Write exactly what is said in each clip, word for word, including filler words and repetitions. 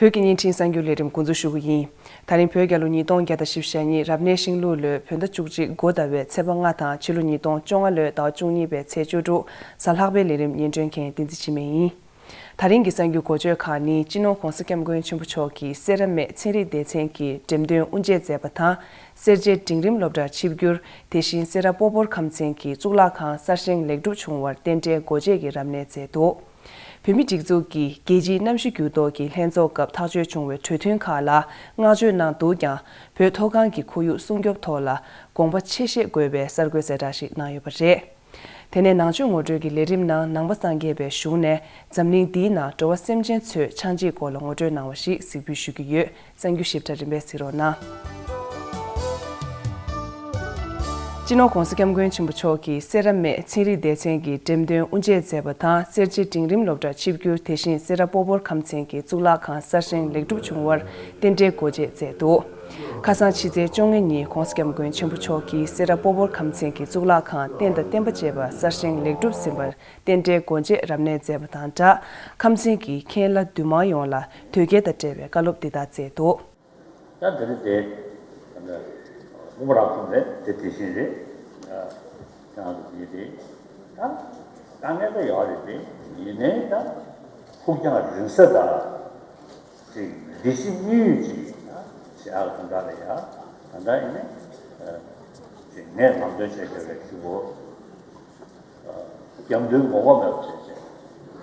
བོད་ཀྱི་བརྙན་འཕྲིན་གསར་འགྱུར་ལས་རིམ་འགོ་འཛུགས་ཞུ་གི་ཡིན། ད་རིང་བོད་རྒྱལ་ལོ་ཉིས་སྟོང་བརྒྱ་དང་བཞི་བཅུ་ཞེ་གཉིས་རབ་གནས་ཤིང་ལུག་ལོའི་བོད་ཟླ་བཅུ་གཅིག་འགོ་ཟླ་བའི་ཚེས་པ་ལྔ་དང་ཕྱི་ལོ་ཉིས་སྟོང་བཅོ་ལྔ་ལོའི་ཟླ་བ་བཅུ་གཉིས་པའི་ཚེས་བཅུ་དྲུག་གཟའ་ལྷག་པའི་ལས་རིམ་སྙན་སྒྲོན་མཁན་བསྟན་འཛིན་འཆི་མེད་ཡིན། ད་རིང་གི་གསར་འགྱུར་འགོ་བརྗོད་ཁག་ནི། སྤྱི་ནོར་༧གོང་ས་༧སྐྱབས་མགོན་ཆེན་པོ་མཆོག་གིས་སེ་ར་སྨད་ཚན་རིག་སྡེ་ཚན་གྱི་འགྲེམས་སྟོན་དབུ་འབྱེད་མཛད་པ་དང་། སེར་བྱེས་འབྲིང་རིམ་སློབ་གྲྭར་ཆིབས་བསྒྱུར། དེ་བཞིན་སེ་ར་སྤོ་བོར་ཁམས་ཚན་གྱི་གཙུག་ལག་ཁང་གསར་བཞེངས་ལེགས་གྲུབ་བྱུང་བར་རྟེན་འབྲེལ་སྒོ་འབྱེད་ཀྱི་རབ་གནས་མཛད་འདུག་བོད་མིའི་སྒྲིག་འཛུགས་ཀྱི་རྒྱལ་སྤྱིའི་གནམ་གཤིས་འགྱུར་ལྡོག་གི་ལྷན་ཚོགས་སྐབས་ཐག་གཅོད་བྱུང་བའི་གྲོས་མཐུན་ཁག་ལ་བསྔགས་བརྗོད་གནང་འདུག་ཀྱང་། བོད་མཐོ་སྒང་གི་ཁོར་ཡུག་སྲུང་སྐྱོབ་ཐོག་ལ་དགོངས་པ་ཆེ་བཞེས་དགོས་པའི་གསར་འགོད་གསལ་བསྒྲགས་ཤིག་གནང་ཡོད་པ་རེད། དེ་ནས་ནང་ཆོས་ངོ་སྤྲོད་ཀྱི་ལས་རིམ་ནང་ནང་པ་སངས་རྒྱས་པའི་གཞུང་ནས་འཛམ་གླིང་འདིའི་ནང་འགྲོ་བ་སེམས་ཅན་ཚོའི་ཆགས་འཇིག་སྐོར་ལ་ངོ་སྤྲོད་གནང་བ་ཞིག་གཟིགས་འབུལ་ཞུ་རྒྱུ་ཡོད། གསར་འགྱུར་ཞིབ་ཕྲ་རིམ་པས་གཟིགས་རོགས་གནང་། སྤྱི་ནོར་༧གོང་ས་༧སྐྱབས་མགོན་ཆེན་པོ་མཆོག་གིས་སེ་ར་སྨད་ཚན་རིག་སྡེ་ཚན་གྱི་འགྲེམས་སྟོན་དབུ་འབྱེད་མཛད་པ་དང་། སེར་བྱེས་འབྲིང་རིམ་སློབ་གྲྭར་ཆིབས་བསྒྱུར། དེ་བཞིན་སེ་ར་སྤོ་བོར་ཁམས་ཚན་གྱི་གཙུག་ལག་ཁང་གསར་བཞེངས་ལེགས་གྲུབ་བྱུང་བར་རྟེན་འབྲེལ་སྒོ་འབྱེད་མཛད་འདུག་ཁ་སང་ཕྱི་ཚེས་བཅོ་ལྔ་ཉིན་༧གོང་ས་༧སྐྱབས་མགོན་ཆེན་པོ་མཆོག་གིས་སེ་ར་སྤོ་བོར་ཁམས་ཚན་གྱི་གཙུག་ལག་ཁང་རྟེན་དང་བརྟེན་པ་བཅས་པ་གསར་བཞེངས་ལེགས་གྲུབ་ཟིན་པར་རྟེན་འབྲེལ་སྒོ་འབྱེད་རབ་གནས་མཛད་པ་དང་སྦྲགས། ཁམས་ཚན་གྱི་མཁན་བླ་འདུས་མང་ཡོངས་ལ་དོལ་རྒྱལ་དང་འབྲེལ་བའི་བཀའ་སློབ་འདི་ལྟར་སྩལ་འདུག་ད་འདི་ནི་དེ། སྔོན་མ་རང་ཁོམ་རེད། དེ་དེ་བཞིན་རེད། ཁྱེད་རང་ཚོ་དེ་དེ། ད་དཀའ་ངལ་ད་ཡོད་རེད་དེ། ཡིན་ནའི་ད་ཕུགས་རྒྱང་རིང་ས་དང་། ཅིག་བདེ་སྐྱིད་དངོས་ཡོད་ཅིག་ཡིན་ན་བྱེད་ཡག་ལ་དོན་དག་ལ་ཡ། ད་ལྟ་ཡིན་ནའི་ཅིག་ངས་ལམ་སྟོན་བྱས་བྱས་པའི་གཞུག་གུ། རྒྱབ་མདུན་ངོ་ལྐོག་མེད་པ་བྱས་བྱས་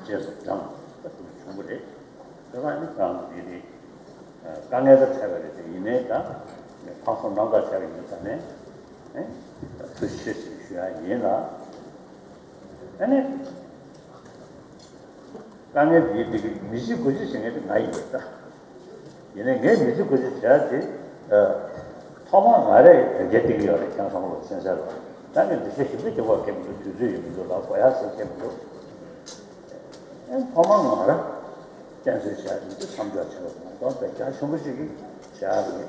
རྗེས་སུ་འབྲངས་ད་དུ་བྱུང་བ་རེད། དེ་ལ་ནི་ཁྱེད་རང་ཚོ་འདི་ནི་དཀའ་ངལ་ད་འཕྲད་པ་རེད་དེ། ཡིན་ནའི་ད་ཕངས་སེམས་རྣམ་དག་བྱས་པ་ཡིན་ཙང་ནས་ཐུགས་རྗེ་ཆེ་ཞུ་ཡ་ཡིན་ལ། ཨ་ནི། དཀའ་ངལ་འདིའི་འདི་གི་མི་གཅིག་དགུ་གཅིག་བྱེད་མཁན་དེ་ང་ཡིན་པས་ད། ཡིན་ནའི་ངས་མི་གཅིག་དགུ་གཅིག་བྱས་ཏེ། ཐོག་མར་ང་རེ་དོལ་རྒྱལ་བསྟེན་གྱི་ཡོད་རེད། ཁྱེད་བསམ་བློ་སེམས་གསལ་ལ། ད་ངས་འདི་ཤེས་ཞིབ་ཏུ་རྒྱག་པ་ཁེལ་མི་འདུག་དུས་ཚོད་ཡོད་མི་འདུག་ལ་གོ་ཡག་ཟེར་ཁེལ་མི་འདུག་ཨེ་ཐོག་མར་ང་རང་བསྟེན་གསོལ་བྱས་ཏེ་འདི་མཚམས་འཇོག་བྱས་པ་མ་གཏོགས་དོལ་རྒྱལ་ཆེན་པོ་ཞིག་གིས་བྱས་ཡག་གི་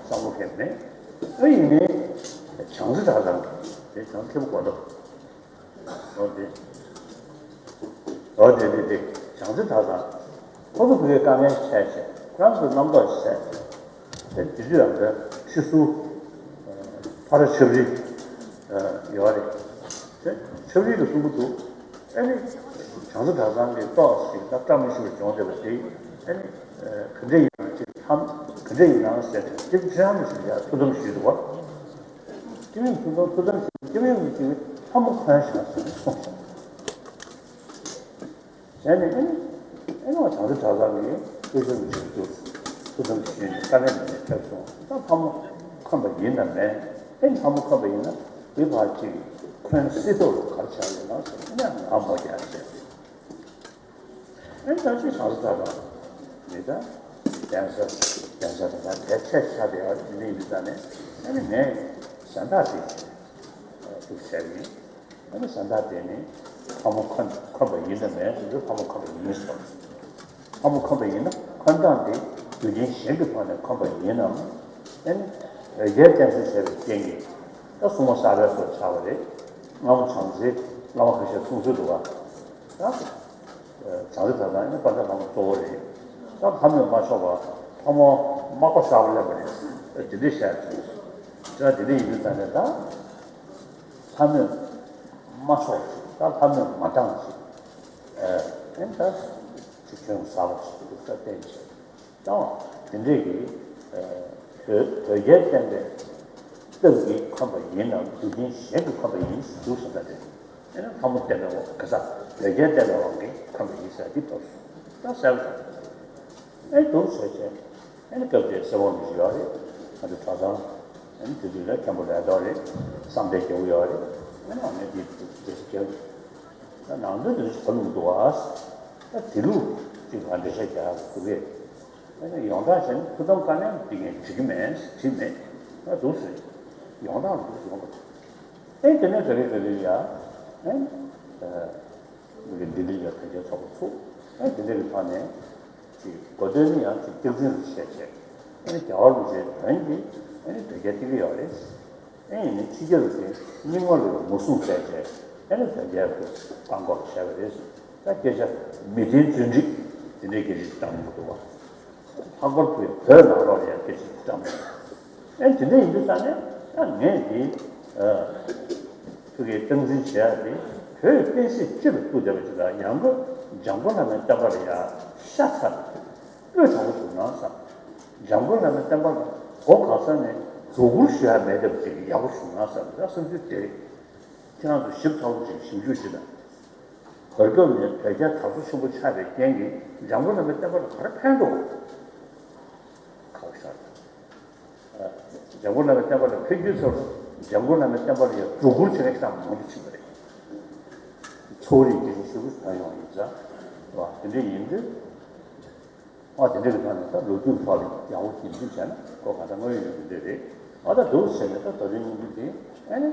བསམ་བློ་ཁེལ་མེད། ཨེ་ཡིན་ནའི་བྱང་རྩེ་གྲྭ་ཚང་གི་དེ་བྱང་ཁེ་པོ་གོ་འདུག་འོ་དེ། འོ་དེ་དེ་དེ་བྱང་རྩེ་གྲྭ་ཚང་། ཁོ་ཚོ་བོད་ཀྱི་དཀའ་ངལ་འཕྲད་བྱས་ཁོ་རང་ཚོའི་རྣམ་རྟོག་བྱས། དེ་དེ་དུས་ཡང་དེ་ཕྱི་སུ་ཕ་ར་ཆབ་རི་ཡོད་རེད། དེ་ཆབ་རི་གི་གསུང་གི་འདུག་ཨ་ནི་བྱང་རྩེ་གྲྭ་ཚང་གི་ཏོག་ཞིག་ད་བཀྲ་མི་ཤིས་པ་བྱུང་བསྡད་པ་དེ། ཨ་ནི་ག་འདྲ་ཡིན་ནམ་ཅིག་ཧམ་ག་འདྲ་ཡིན་ནམ་ཟེར་ཅིག་ཅི་ཡང་མི་ཤེས་ཡ་ཐུགས་དམ་ཞུས་འདུག་བ། སྤྱི་མིང་ཐུགས་དམ་ཐུགས་དམ་ཞུས་སྤྱི་མིང་མི་ཤེས་པའི་ལྷ་མོ་འཁོན་བཞག་ཟེར་ནས་གསུངས་སོང་། བྱས་ནས་ཨེ་ནི་ཨེ་ནི་བྱང་རྩེ་གྲྭ་ཚང་གི་སྐུ་ཞབས་ཀྱི་ཆེད་དུ་ཐུགས་དམ་ཞུས་ནས་དཀའ་ལས་མི་ནས་ཕེབས་སོང་། ད་ལྷ་མོ་འཁོན་པ་ཡིན་ནམ་མེད། ཨེ་ནི་ལྷ་མོ་འཁོན་པ་ཡིན་ན་འདི་ཕར་ཅིག་འཁོན་སྲིད་ཐོག་ལ་ག་རེ་བྱ་ཡོད་ན་ཟེར་ནས་ཨེ་ནི་ང་མོ་རྒྱག་བྱས་ཏེ། ཨེ་ནི་ད་ཅི་བྱང་རྩེ་གྲྭ་ཚང་མི་ད་གདན་ས་གདན་ས་དང་ད་དེ་ཆེ་ཆ་དེ་ཨ་ནི་མི་ད་ནས་ཨ་ནི་ངས་གཟེངས་རྟགས་དེ་ཐུགས་བཞེས་ཡིན། ཨ་ནི་གཟེངས་རྟགས་དེ་ནི་ལྷ་མོ་འཁོན་འཁོན་པ་ཡིན་དང་མེད་ཟེར་དུས་ལྷ་མོ་འཁོན་པ་ཡིན་ཟེར། ལྷ་མོ་འཁོན་པ་ཡིན་ན་འཁོན་སྟངས་དེ་རྒྱུ་རྐྱེན་གཞན་གྱི་ཐོག་ནས་འཁོན་པ་ཡིན་ནམ། ཨ་ནི་དོལ་རྒྱལ་བསྟེན་གསོལ་བྱས་པའི་རྐྱེན་གྱིས་ད་སྲུང་མ་གསར་པའི་སོགས་ཆགས་པ་རེད། སྔ་མོ་བྱང་རྩེའི་བླ་མ་ཁ་ཤས་གསུང་ཚུལ་འདུག་བ། ད་བྱང་རྩེ་གྲྭ་ཚང་ནི་དཔལ་ལྡན་ལྷ་མོ་གཙོ་བོ་རེད། ད་ལྷ་མོས་མ་ཆོག་པ་ལྷ་མོ་མག་པ་གསར་པ་སླེབས་པ་རེད། དེ་འདྲ་བཤད་ཚུལ། ད་དེ་འདྲ་ཡིན་དུས་ད་ནས་ད། ལྷ་མོས་མ་ཆོག་ཅིག་ད་ལྷ་མོས་མ་བཏང་ཅིག་ཨེ་ད་ཅིག་ཁྱོད་གསར་པ་ཞིག་འདུག་ད་བསྟན་ཅིག་ད་དེ་འདྲས་ཀྱི་དོལ་དོལ་རྒྱལ་བསྟེན་པའི་སྟབས་ཀྱིས་འཁོན་པ་ཡིན་ནམ་རྒྱུ་རྐྱེན་གཞན་གྱིས་འཁོན་པ་ཡིན་འདུག་ཟེར་ད་དེ་ཨེ་ན་ལྷ་མོ་བསྟེན་པའི་དབང་ག་ས་དོལ་རྒྱལ་བསྟེན་པའི་དབང་གིས་འཁོན་པ་ཡིན་ཟེར་འདི་ཐོབ་སོང་། ད་གསལ་པོ་ཨེ་འདུག་ཟེར་བྱས། ཨ་ནི་སྐབས་དེར་གསེར་ཝང་དུ་ཞུ་བ་རེད། ང་ཚོ་གྲྭ་ཚང་ཨ་ནི་དེ་དུས་ལ་མཁན་པོ་ལས་ཐོག་རེད། བསམ་གཏན་རྒྱལ་པོ་ཡོད་རེད། ཨ་ནི་ཨ་ནི་དེ་དེ་དེ་རྒྱལ་ད་ནང་དོན་དེ་ཚོ་གོ་མི་འདུག་ཨ། ད་དེ་ལུགས་ཅིག་ང་འགྲེལ་བཤད་རྒྱག་དགོས་རེད། ཨ་ནི་ཡོངས་གྲགས་བྱས་ན་ཐུགས་དམ་བཀའ་ནན་དེ་ངས་བྲིས་ཀྱི་མེད་བྲིས་མེད་ད་འདུག་ཟེར། ཡོངས་གྲགས་འདུག་ཡོང་གི་འདུག་ཨེ་དེ་ནས་ག་རེ་ག་རེ་ཡ་ཨེ་ད། མི་གི་ལྡི་ལི་ལ་དོལ་རྒྱལ་ཚོགས་པ་ཚུགས། ཨེ་དེ་འདྲ་གི་ཐོག་ནས་ཅིག་གོ་དོན་ནི་ཡང་ཅིག་སྟེགས་འཛིན་རུ་བཤད་བྱས། ཨེ་རྒྱལ་བ་རིན་པོ་ཆེའི་དོན་གྱིས་ཨེ་དོལ་རྒྱལ་བསྟེན་གྱི་ཡོད་རེད། ཨེ་ཡིན་ནའི་ཕྱི་རྒྱལ་ལ་དེ་རྙིང་མ་ལ་ངོ་སྲུང་བྱས་བྱས་ཨེ་ནི་དོལ་རྒྱལ་ཁོ་བཀག་འགོག་བྱས་པ་རེད། ད་སྐད་ཆ་མི་མཐུན་རྫུན་སྒྲིག་དེ་འདྲའི་སྐད་ཆ་ཅིག་བཏང་གི་འདུག་བ། ལྷག་པར་དུ་བོད་ནང་ལོགས་ལ་ཡང་སྐད་ཆ་བཀྲམ་ཡོད། ཨེ་དེ་འདྲ་ཡིན་དུས་ཙང་ནས་ད་ངས་འདི་ཨ་ཐུགས་ཀྱི་སྟངས་འཛིན་བྱེད་ཡ་དེ་བོད་བསྟན་སྲིད་སྤྱི་ལ་ཐུག་བསྡད་པ་ཅིག་ལ་ཡང་སྒོས་འཇམ་མགོན་བླ་མའི་བསྟན་པ་ལ་ཡ་ཤ་ཚ་དང་སྤོས་དྲག་པོ་བྱུང་ན་བསམ། འཇམ་མགོན་བླ་མའི་བསྟན་པ་ལ་སྒོ་གང་ས་ནས་རྫོགས་སྐུར་ཞུ་ཡ་མེད་བསྡད་པ་ཅིག་ཡག་པོ་བྱུང་ན་བསམ་ད་བསམ་ཚུལ་དེ་ཁྱེད་རང་ཚོ་ཞིབ་ཚགས་པོ་ཅིག་ཞིབ་འཇུག་བྱེད་དང་། བར་སྐབས་ནས་བོད་རྒྱ་དར་སོ་ཆེན་པོ་ཆགས་པའི་རྐྱེན་གྱིས་འཇམ་མགོན་བླ་མའི་བསྟན་པ་ལ་ག་རེ་ཕན་འདུག་ཁག་ཤར། འཇམ་མགོན་བླ་མའི་བསྟན་པ་ལ་ཕན་རྒྱུའི་ཚོར་འཇམ་མགོན་བླ་མའི་བསྟན་པ་ལ་ཡང་སྒྲོ་སྐུར་བྱེད་མཁན་ཞིག་མང་དུ་ཕྱིན་པ་རེད། ཚོགས་རིགས་ཀྱི་ཞུ་སྐུལ་བཏང་ཡོང་ཡིན་ཙང་། དེ་འདྲ་ཡིན་དུས། ཨ་དེ་འདྲ་གི་ཐོག་ནས་ད་ལོ་རྒྱུས་ཐོག་ལ་ཡག་པོ་རྒྱུན་འཛིན་བྱས་ན་ཁོ་ག་ད་དངོས་ཡོད་ཡོད་འདི་རེད། ཨ་ད་འདུག་ཟེར་ནས་ད་ད་དུང་སྙིང་རྗེ་དེ་ཨ་ནི་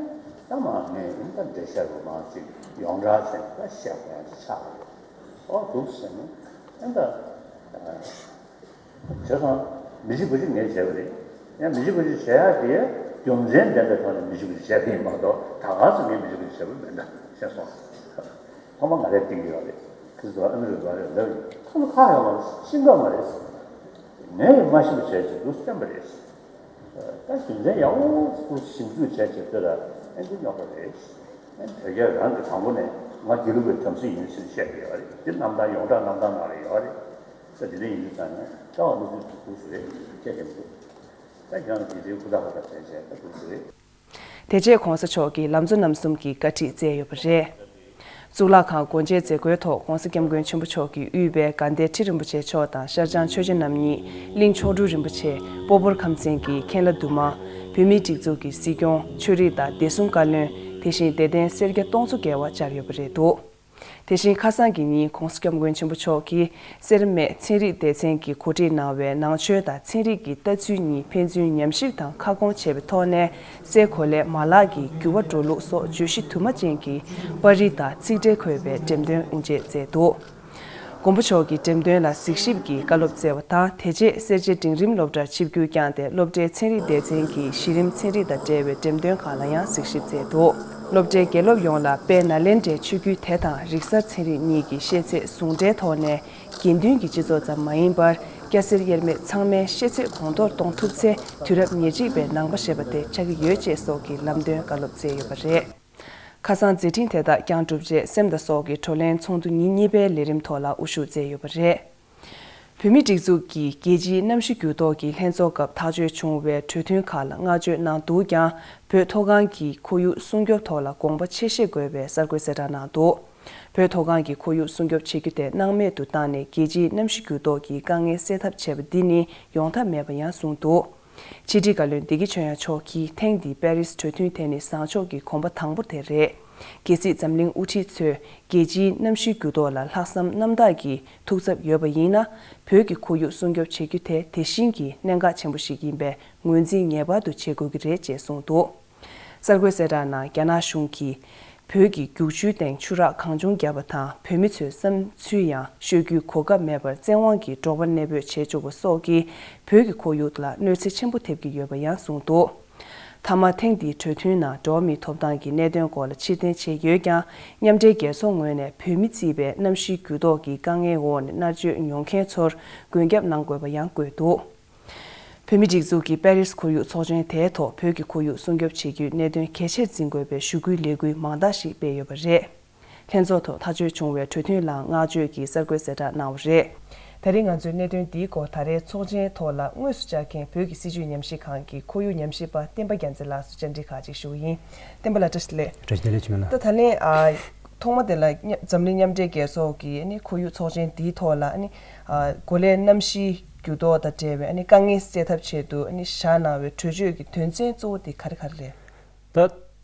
ད་མ་ངས་ཨིན་ད་འགྲེལ་བཤད་རུ་མང་ཅིག་ཡོངས་གྲགས་བྱས་ནས་ད་བཤད་དགོས་ཡ་ཅིག་ཆགས་པ་རེད། ཨོ་འདུག་ཟེར་ནས་ཨ་ད་བྱས་ཙང་མི་གཅིག་པ་ཅིག་ངས་བྱས་པ་རེད། ཡང་མི་གཅིག་པ་ཅིག་བྱས་ཡ་དེ་རྒྱུ་མཚན་ལྡན་པའི་ཐོག་ནས་མི་གཅིག་པ་ཅིག་བྱས་པ་ཡིན་མ་གཏོགས་ད་ག་ཚོད་ངས་མི་གཅིག་པ་ཅིག་བྱས་པ་མེད་ད་ཤེས་སོང་། ཐོག་མ་ང་རས་བཏིང་གི་ཡོད་རེད། ཁྱེད་ཚོ་ཨ་མི་རི་ཀ་རེད་ལབ་ཡིན། ཁོ་ཚོ་ཁག་ཡོད་མ་རེད། ཤེས་ཀྱི་མ་རེད། ངས་མ་ཤེས་པ་བྱས་ཅིག་འདུག་བསྟན་པ་རེད། ད་རྒྱུ་མཚན་ཡག་པོ་འདུག་ཞིབ་འཇུག་བྱས་བྱས་ལྟོས་ད་ཨེ་འདི་རྙོག་པ་རེད། ཨེ་བོད་རྒྱ་རང་གི་དང་པོ་ནས་ང་དགེ་ལུགས་པའི་བྲམ་ཟེ་ཡིན་ཟེར་བཤད་ཀྱི་ཡོད་རེད། འདི་རྣམ་ཐར་ཡོངས་གྲགས་རྣམ་ཐར་ནང་ལ་ཡོད་རེད། ས་དེ་འདྲ་ཡིན་དུས་ཙང་ནས་ལྟ་བ་མི་འདུག་འདུག་ཟེར་རེད། བཤད་ཀྱི་མི་འདུག་ད་ཁྱེད་རང་གིས་དེ་ཧུར་ཐག་ཧུར་ཐག་བྱས་བྱས་ད་འདུག་ཟེར་རེད། དེ་རྗེས་གོང་ས་མཆོག་གིས་ལམ་གཙོ་རྣམ་གསུམ་གྱི་བཀའ་ཁྲིད་སྩལ་ཡོད་པ་རེད། གཙུག་ལག་ཁང་སྒོ་འབྱེད་མཛད་སྒོའི་ཐོག་གོང་ས་སྐྱབས་མགོན་ཆེན་པོ་མཆོག་གིས་དབུས་པའི་དགའ་ལྡན་ཁྲི་རིན་པོ་ཆེ་མཆོག་དང་ཤར་བྱང་ཆོས་རྗེ་རྣམ་གཉིས། གླིང་མཆོག་སྤྲུལ་རིན་པོ་ཆེ། སྤོ་བོར་ཁམས་ཚན་གྱི་མཁན་བླ་དུ་མ། བོད་མིའི་སྒྲིག་འཛུགས་ཀྱི་སྲིད་སྐྱོང་། ཆོས་རིག་དང་བདེ་སྲུང་བཀའ་བློན། དེ་བཞིན་དད་ལྡན་སེར་སྐྱ་སྟོང་ཚོ་བརྒལ་བ་བཅར་ཡོད་པ་རེད་འདུག་དེ་བཞིན་ཁ་སང་གི་ཉིན་གོང་ས་སྐྱབས་མགོན་ཆེན་པོ་མཆོག་གིས་སེར་སྨད་ཚན་རིག་སྡེ་ཚན་གྱིས་གོ་སྒྲིག་གནང་བའི་ནང་ཆོས་དང་ཚན་རིག་གི་ལྟ་ཚུལ་གཉིས་ཕན་ཚུན་ཉམས་ཞིབ་དང་ཁ་སྐོང་བྱས་པའི་ཐོག་ནས་སའི་གོ་ལའི་མ་ལག་གི་འགྱུར་བ་འགྲོ་ལུགས་སོགས་བརྗོད་གཞི་དུ་མ་ཅན་གྱི་པར་རིས་དང་ཚིག་འགྲེལ་འཁོད་པའི་འགྲེམས་སྟོན་དབུ་འབྱེད་མཛད་འདུག་མགོན་པོ་མཆོག་གིས་འགྲེམས་སྟོན་ལ་གཟིགས་ཞིབ་ཀྱིས་བཀའ་སློབ་སྩལ་བ་དང་། དེ་རྗེས་སེར་བྱེས་འབྲིང་རིམ་སློབ་གྲྭར་ཆིབས་བསྒྱུར་བསྐྱངས་ཏེ། སློབ་གྲྭའི་ཚན་རིག་སྡེ་ཚན་གྱི་གཞི་རིམ་ཚན་རིག་དང་འབྲེལ་བའི་འགྲེམས་སྟོན་ཁག་ལ་ཡང་གཟིགས་ཞིབ་མཛད་འདུག་སློབ་གྲྭའི་དགེ་སློབ་ཡོངས་ལ་དཔལ་ནཱ་ལེནྡྲའི་ཆོས་བརྒྱུད་དེ་དང་རིག་གསར་ཚན་རིག་གཉིས་ཀྱི་ཤེས་ཚད་ཟུང་འབྲེལ་ཐོག་ནས། དགེ་འདུན་གྱི་སྤྱི་ཚོགས་ཙམ་མ་ཡིན་པར། སྐྱ་སེར་དབྱེར་མེད་ཚང་མའི་ཤེས་ཚད་གོང་མཐོར་གཏོང་ཐུབ་ཚེ། དུས་རབས་ཉེར་གཅིག་པའི་ནང་པ་ཞེས་པ་དེ་ཆགས་ཀྱི་ཡོད་ཅེས་སོགས་ཀྱི་ལམ་སྟོན་བཀའ་སློབ་སྩལ་ཡོད་པ་རེད། ཁ་སང་མཛད་འཕྲིན་དེ་དག་བསྐྱངས་གྲུབ་རྗེས་སེམས་དང་སྲོག་གི་བགྲོ་གླེང་ཚོགས་འདུ་ཉིན་གཉིས་པའི་ལས་རིམ་ཐོག་ལ་དབུ་བཞུགས་མཛད་ཡོད་པ་རེད། བོད་མིའི་སྒྲིག་འཛུགས་ཀྱིས་རྒྱལ་སྤྱིའི་གནམ་གཤིས་འགྱུར་ལྡོག་གི་ལྷན་ཚོགས་སྐབས་ཐག་གཅོད་བྱུང་བའི་གྲོས་མཐུན་ཁག་ལ་བསྔགས་བརྗོད་གནང་འདུག་ཀྱང་། བོད་མཐོ་སྒང་གི་ཁོར་ཡུག་སྲུང་སྐྱོབ་ཐོག་ལ་དགོངས་པ་ཆེ་བཞེས་དགོས་པའི་གསར་འགོད་གསལ་བསྒྲགས་གནང་འདུག་བོད་མཐོ་སྒང་གི་ཁོར་ཡུག་སྲུང་སྐྱོབ་བྱེད་རྒྱུ་དེ་སྣང་མེད་དུ་བཏང་ནས། རྒྱལ་སྤྱིའི་གནམ་གཤིས་འགྱུར་ལྡོག་གི་དཀའ་ངལ་སེལ་ཐབས་བྱས་པ་འདི་ནི་ཡོང་ཐབས་མེད་པ་ཡང་གསུངས་འདུག་ཕྱི་དྲིལ་བཀའ་བློན་བདེ་སྐྱིད་ཆོས་དབྱངས་མཆོག་གིས། ཐེངས་འདིའི་པེ་རིས་གྲོས་མཐུན་དེ་ནི་བཟང་ཕྱོགས་ཀྱི་གོམ་པ་དང་པོ་དེ་རེད། གལ་སྲིད་འཛམ་གླིང་དབུ་ཁྲིད་ཚོས་རྒྱལ་སྤྱིའི་གནམ་གཤིས་འགྱུར་ལྡོག་ལ་ལྷག་བསམ་རྣམ་དག་གིས་ཐུགས་འཚབ་ཡོད་པ་ཡིན་ན། བོད་ཀྱི་ཁོར་ཡུག་སྲུང་སྐྱོབ་བྱེད་རྒྱུ་དེ་དེ་བཞིན་གྱི་གནད་འགག་ཆེན་པོ་ཞིག་ཡིན་པས། ངོས་འཛིན་ངེས་པར་དུ་བྱེད་དགོས་ཀྱི་རེད་ཅེས་གསུངས་འདུག་གསར་འགོད་གསལ་བསྒྲགས་ནང་། རྒྱ་ནག་གཞུང་གིས་བོད་ཀྱི་རྒྱུག་ཆུའི་སྟེང་ཆུ་རགས་གང་བྱུང་བརྒྱབ་པ་དང་། བོད་མི་ཚོའི་བསམ་ཚུལ་ཡང་ཤོད་རྒྱུའི་གོ་སྐབས་མེད་པར་བཙན་དབང་གིས་འབྲོག་པ་གནས་སྤོས་བྱེད་བཅུག་པ་སོགས་ཀྱིས་བོད་ཀྱི་ཁོར་ཡུག་ལ་གནོད་འཚེ་ཆེན་པོ་ཐེབས་ཀྱི་ཡོད་པ་ཡང་གསུངས་འདུག་མཐའ་མ། ཐེངས་འདིའི་གྲོས་མཐུན་ནང་འགྲོ་བ་མིའི་ཐོབ་ཐང་གི་གནད་དོན་སྐོར་ལ་ཕྱིར་འཐེན་བྱས་ཡོད་ཀྱང་། མཉམ་འབྲེལ་རྒྱལ་ཚོགས་ངོས་ནས་བོད་མི་གཙོས་པའི་གནམ་གཤིས་འགྱུར་ལྡོག་གི་དཀའ་ངལ་འོག་ནས་མནར་གཅོད་མྱོང་མཁན་ཚོར་མགོན་སྐྱབས་གནང་དགོས་པ་ཡང་བཀོད་འདུག་བོད་མིའི་སྒྲིག་འཛུགས་ཀྱི་པེ་རིས་ཁོར་ཡུག་ཚོགས་ཆེན་དེའི་ཐོག་བོད་ཀྱི་ཁོར་ཡུག་སྲུང་སྐྱོབ་བྱེད་རྒྱུའི་གནད་དོན་གལ་ཆེར་འཛིན་དགོས་པའི་ཞུ་སྐུལ་ལས་འགུལ་མང་དག་ཞིག་སྤེལ་ཡོད་པ་རེད། ལྷན་ཚོགས་ཐོག་ཐག་གཅོད་བྱུང་བའི་གྲོས་མཐུན་ལའང་བསྔགས་བརྗོད་ཀྱི་གསར་འགོད་གསལ་བསྒྲགས་གནང་བ་རེད། ད་རེས་ང་ཚོའི་གནད་དོན་འདིའི་སྐོར་ད་རེས་ཚོགས་ཆེན་ཐོག་ལ་དངོས་སུ་བཅར་མཁན་བོད་ཀྱི་སྲིད་བྱུས་ཉམས་ཞིབ་ཁང་གི་ཁོར་ཡུག་ཉམས་ཞིབ་པ་བསྟན་པ་རྒྱལ་མཚན་ལགས་སུ་བཅར་འདྲི་ཁག་ཅིག་ཞུ་གི་ཡིན། བསྟན་པ་ལགས་བཀྲ་ཤིས་བདེ་ལེགས། བཀྲ་ཤིས་བདེ་ལེགས་འཆི་མེད་ལགས། ད་ད་ལན་ཨ། ཐོག་མ་དེ་ལ་མཉམ་འཛམ་གླིང་མཉམ་འབྲེལ་རྒྱལ་ཚོགས་ཀྱི་ཨ་ནི་ཁོར་ཡུག་ཚོགས་ཆེན་འདིའི་ཐོག་ལ་ཨ་ནི་ཨ། གོ་ལའི་གནམ་གཤིས་འགྱུར་ལྡོག་དང་འབྲེལ་བའི་ཨ་ནི་དཀའ་ངལ་སེལ་ཐབས་ཆེད་དུ་ཨ་ནི་བཞག་གནང་བའི་གྲོས་ཆོད་ཀྱི་དོན་ཚན་གཙོ་བོ་དེ་ག་རེ་ག་རེ་རེད། ད།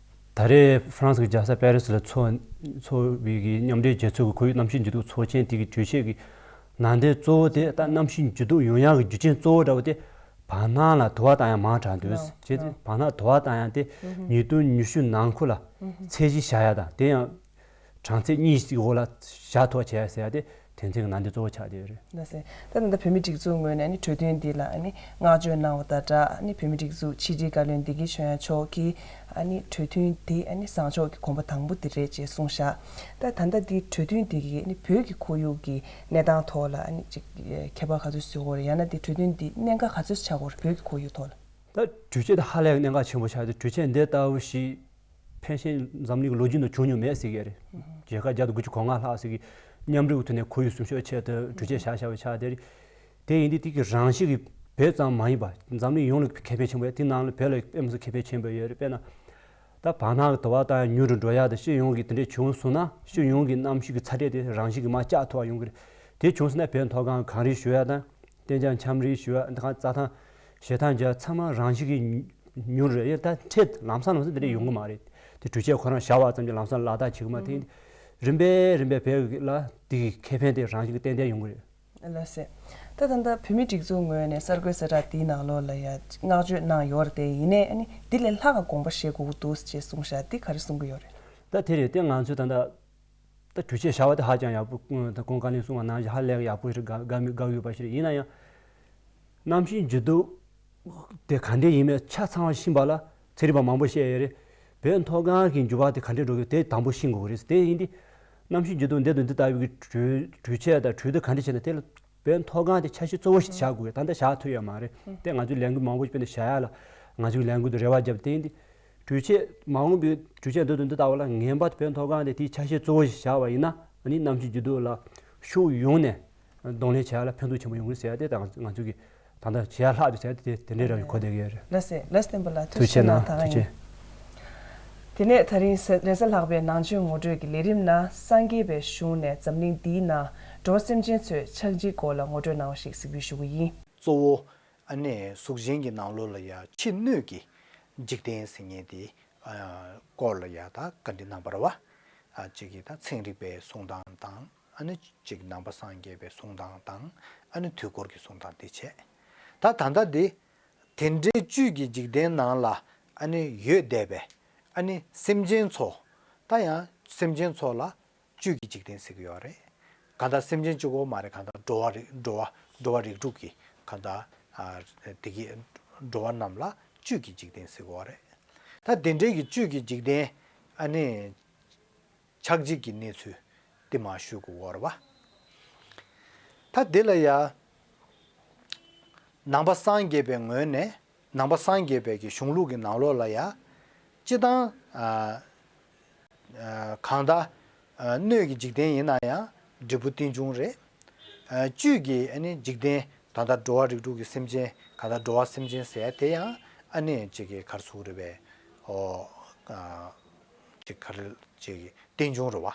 ད་རེས་ཧྥ་རན་སི་གི་རྒྱལ་ས་པེ་རི་སི་ལ་འཚོགས་འཚོགས་པའི་གི་མཉམ་འབྲེལ་རྒྱལ་ཚོགས་ཀྱི་ཁོར་ཡུག་གནམ་གཤིས་འགྱུར་ལྡོག་ཚོགས་ཆེན་དེ་གི་གྲོས་ཆོད་ཀྱི་ནང་དོན་གཙོ་བོ་དེ་ད་གནམ་གཤིས་འགྱུར་ལྡོག་ཡོང་ཡག་གི་རྒྱུ་རྐྱེན་གཙོ་བོ་འདྲ་བོ་དེ་བར་སྣང་ལ་དུ་བ་བཏང་ཡ་མང་དྲགས་འདུག་ལགས་བྱས་ཏེ་ལགས། བར་སྣང་དུ་བ་བཏང་ཡ་དེ་ཨུ་ཧུ། ཉིས་སྟོང་ཉི་ཤུ་ནང་ཁུལ་ལ་ཨུ་ཧུ། ཚད་གཞི་བཞག་ཡ་དང་དེ་ཡང་གྲངས་ཚད་གཉིས་ཀྱི་འོག་ལ་བཞག་ཐུབ་པ་བྱས་ཡ་ཟེར་ཡ་དེ། དོན་ཚན་གྱི་ནང་དོན་གཙོ་བོ་ཆགས་བསྡད་ཡོད་རེད། ལགས་སེ། ད་ད་ལྟ་བོད་མིའི་སྒྲིག་འཛུགས་ངོས་ནས་ཨ་ནི་གྲོས་མཐུན་འདི་ལ་ཨ་ནི་བསྔགས་བརྗོད་གནང་བ་དང་སྦྲགས། ཨ་ནི་བོད་མིའི་སྒྲིག་འཛུགས་ཕྱི་དྲིལ་བཀའ་བློན་བདེ་སྐྱིད་ཆོས་དབྱངས་མཆོག་གིས་ཨ་ནི་གྲོས་མཐུན་འདི་ཨ་ནི་བཟང་ཕྱོགས་ཀྱི་གོམ་པ་དང་པོ་དེ་རེད་ཅེས་གསུངས་བཞག་ད་ད་ལྟ་འདི་གྲོས་མཐུན་འདི་གིས་ཨ་ནི་བོད་ཀྱི་ཁོར་ཡུག་གི་གནས་སྟངས་ཐོག་ལ་ཨ་ནི་ཅིག་ཁྱད་པར་ག་ཚོད་བཟོ་དགོས་རེད། ཡང་ན་འདི་གྲོས་མཐུན་འདི་གནད་འགག་ག་ཚོད་ཆགས་དགོས་རེད་བོད་ཀྱི་ཁོར་ཡུག་ཐོག་ལ། ད་གྲོས་ཆོད་དེ་ཧ་ལས་གནད་འགག་ཆེན་པོ་ཆགས་ཏེ། གྲོས་ཆོད་འདི་ལྟ་བུ་ཞིག་ཕལ་ཆེར་འཛམ་གླིང་གི་ལོ་རྒྱུས་ནང་བྱུང་མྱོང་མེད་ཟེར་གྱི་རེད། རྒྱལ་ཁབ་བརྒྱ་དང་དགུ་བཅུ་གོ་ལྔ་ལྷག་ཟེར་གྱི་མཉམ་རུབ་ཀྱི་ཐོག་ནས་ཁོར་ཡུག་སྲུང་སྐྱོབ་ཆེད་དུ་གྲོས་ཆོད་བཞག་བཞག་པ་ཆགས་དེ་རེད། དེ་ཡིན་དུས་དེ་གི་རང་བཞིན་གྱིས་བོད་ཙམ་མ་ཡིན་པ་འཛམ་གླིང་ཡོངས་ལ་ཁེ་ཕན་ཆེན་པོ་ཡོད། དེ་ནང་ལ་བོད་ལ་དཔེ་མི་སྲིད་ཁེ་ཕན་ཆེན་པོ་ཡོད་རེད། དཔེར་ན། ད་བར་སྣང་གི་དུ་བ་ད་ཉུང་རུ་འགྲོ་ཡག་དང་། སྤྱི་ཡོངས་ཀྱི་དེ་འདྲས་བྱུང་སོང་ན་སྤྱི་ཡོངས་ཀྱི་གནམ་གཤིས་ཀྱི་ཚ་དྲོད་དེ་རང་བཞིན་གྱིས་མར་བཅག་ཐུབ་པ་ཡོང་གི་རེད། དེ་བྱུང་སོང་ན་བོད་མཐོ་སྒང་གངས་རི་བཞུར་ཡག་དང་། ཐང་ཆེན་ཆམ་རིམས་བཞུར་ཡག་ད་གང་རྩྭ་ཐང་བཞེས་ཐང་རྒྱ་ཚང་མ་རང་བཞིན་གྱིས་ཉུང་རུ་ཡང་ད་འཕྲལ་ལམ་སང་ལམ་སང་དེ་འདྲས་ཡོང་གི་མ་རེད། དེ་གྲོས་ཆོད་ཁོ་རང་བཞག་པ་ཙམ་གྱིས་ལམ་སང་ལག་བསྟར་བྱེད་ཀྱི་མ་རེད། རིམ་པས་རིམ་པས་བོད་ལ་དེ་གི་ཁེ་ཕན་དེ་རང་བཞིན་གྱིས་ཏན་ཏན་ཡོང་གི་རེད། ལགས་སེ། ད་ད་ལྟ་བོད་མིའི་སྒྲིག་འཛུགས་ངོས་ནས་གསར་འགོད་གསལ་བསྒྲགས་འདིའི་ནང་ལོགས་ལ་ཡ་བསྔགས་བརྗོད་གནང་ཡོད་རེད་དེ། ཡིན་ནའི་ཨ་ནི་འདི་ལས་ལྷག་ག་དགོངས་པ་བཞེས་དགོས་ཀྱི་འདུག་ཅེས་གསུངས་བཞག་འདི་ག་རེ་གསུང་གི་ཡོད་རེད། ད་དེ་རེད་དེ། ང་ཚོས་ད་ལྟ་ད་གྲོས་ཆོད་བཞག་པ་དེ་ཧ་ཅང་ཡག་པོ། ད་ཁོང་བཀའ་བློན་གསུངས་པ་ནང་བཞིན་ཧ་ལས་ཡག་པོ་ཞིག་དགའ་དགའ་མི་དགའ་ཡོད་པ་ཞིག་རེད། ཡིན་ན་ཡང་གནམ་གཤིས་འགྱུར་ལྡོག་དེ་ག་འདྲས་ཡིན་མིན་ཆ་ཚང་བ་ཤེས་པ་ལ་ཚན་རིག་པ་མང་པོ་བཤད་ཡོད་རེད། བོད་མཐོ་སྒང་གི་འགྱུར་བ་དེ་ག་འདྲས་འགྲོ་གི་དེ་དང་པོ་ཤེས་དགོས་ཀྱི་རེད། དེ་ཡིན་དུས་གནམ་གཤིས་འགྱུར་ལྡོག་འདི་དང་འདི་ལྟ་བུའི་གྲོས་གྲོས་ཆོད་དང་གྲོས་བསྡུར་ག་འདྲས་བྱས་ན་དེ་ལ་བོད་མཐོ་སྒང་དེ་ཆ་ཤས་གཙོ་བོ་ཞིག་བཞག་དགོས་ཀྱི། ད་ལྟ་བཞག་ཐུབ་ཡོད་མ་རེད། དེ་ང་ཚོའི་ལས་འགུལ་མང་པོ་ཞིག་དཔེར་ན་བཞག་ཡག་ལ་ང་ཚོའི་ལས་འགུལ་དུ་རེ་བ་བརྒྱབ། དེ་ཡིན་དུས་གྲོས་ཆོད་མ་འོངས་པའི་གྲོས་ཆོད་འདི་དང་འདི་ལྟ་བུ་ལ་ངེས་པར་དུ་བོད་མཐོ་སྒང་དེ་དེའི་ཆ་ཤས་གཙོ་བོ་ཞིག་བཞག་པ་ཡིན་ན། ཨ་ནི་གནམ་གཤིས་འགྱུར་ལྡོག་ལ་ཕྱོགས་ཡོངས་ནས་གདོང་ལེན་བྱེད་ཡག་ལ་ཕན་ཐོགས་ཆེན་པོ་ཡོང་གི་རེད་ཟེར་ཡག་དེ་ད་ང་ཚོ་གི་ད་ལྟ་བྱེད་ཡག་ལྷག་ཏུ་ཟེར་ཡག་དེ་དེ་འདྲའི་རང་གི་གོ་བསྡད་ཀྱི་ཡོད་རེད། ལགས་སེ། ལགས་སེ། བསྟན་པ་ལགས་ཐུགས་རྗེ་ཆེ་གནང་། ད་ག་ཡིན། ཐུགས་རྗེ་ཆེ། དེ་ནས་ད་རིང་རེས་གཟའ་ལྷག་པའི་ནང་ཆོས་ངོ་སྤྲོད་ཀྱི་ལས་རིམ་ནང་སངས་རྒྱས་པའི་གཞུང་ནས་འཛམ་གླིང་འདིའི་ནང་འགྲོ་བ་སེམས་ཅན་ཚོའི་ཆགས་འཇིག་སྐོར་ལ་ངོ་སྤྲོད་གནང་བ་ཞིག་གཟིགས་འབུལ་ཞུ་གི་ཡིན། གཙོ་བོ་ཨ་ནི་གཟུགས་ཅན་གྱི་ནང་ལོགས་ལ་ཡ་ཕྱི་སྣོད་ཀྱི་འཇིག་རྟེན་ཟེར་མཁན་དེ་ཨ་སྐོར་ལ་ཡ་ད་བཀའ་འདྲི་གནང་བ་རེད་བ། ཨ་གཅིག་གིས་ད་ཚན་རིག་པའི་གསུང་སྟངས་དང་། ཨ་ནི་གཅིག་ནང་པ་སངས་རྒྱས་པའི་གསུང་སྟངས་དང་། ཨ་ནི་དུས་འཁོར་གྱི་གསུང་སྟངས་དེ་བྱས། ད་ད་ལྟ་འདི་དེ་འདྲའི་བཅུད་ཀྱི་འཇིག་རྟེན་ནང་ལ་ཨ་ནི་ཡོད་བསྡད་པའི་ཨ་ནི་སེམས་ཅན་ཚོ། ད་ཡང་སེམས་ཅན་ཚོ་ལ་བཅུད་ཀྱི་འཇིག་རྟེན་ཟེར་གྱི་ཡོད་རེད། གང་ལྟར་སེམས་ཅན་གཅིག་པོ་མ་རེད། གང་ལྟར་འགྲོ་བ་རིགས་འགྲོ་བ་འགྲོ་བ་རིགས་དྲུག་གི་གང་ལྟར་ཨ་དེ་གི་འགྲོ་བ་རྣམས་ལ་བཅུད་ཀྱི་འཇིག་རྟེན་ཟེར་གྱི་ཡོད་རེད། ད་དེ་འདྲའི་གི་བཅུད་ཀྱི་འཇིག་རྟེན་ཨ་ནི་ཆགས་འཇིག་གི་གནས་ཚུལ་དེ་མར་ཞུ་དགོས་ཀྱི་ཡོད་རེད་བ། ད་དེ་ལ་ཡ་ནང་པ་སངས་རྒྱས་པའི་ངོས་ནས། ནང་པ་སངས་རྒྱས་པའི་གི་གཞུང་ལུགས་ཀྱི་ནང་ལོགས་ལ་ཡ་སྤྱིར་བཏང་ཨ་ཨ་གང་ལྟར་ཨ་སྣོད་ཀྱི་འཇིག་རྟེན་ཡིན་ན་ཡང་འབྲས་བུ་རྟེན་འབྱུང་རེད། ཨ་བཅུད་ཀྱི་ཨ་ནི་འཇིག་རྟེན་ད་ལྟ་འགྲོ་བ་རིགས་དྲུག་གི་སེམས་ཅན། གང་ལྟར་འགྲོ་བ་སེམས་ཅན་ཟེར་ཡ་དེ་ཡང་ཨ་ནི་གཅིག་གི་ག་རེ་ཟེར་དགོས་རེད་པས། ཨོ་ཨ་གཅིག་ག་རེ་གཅིག་གི་རྟེན་འབྱུང་རེད་བ།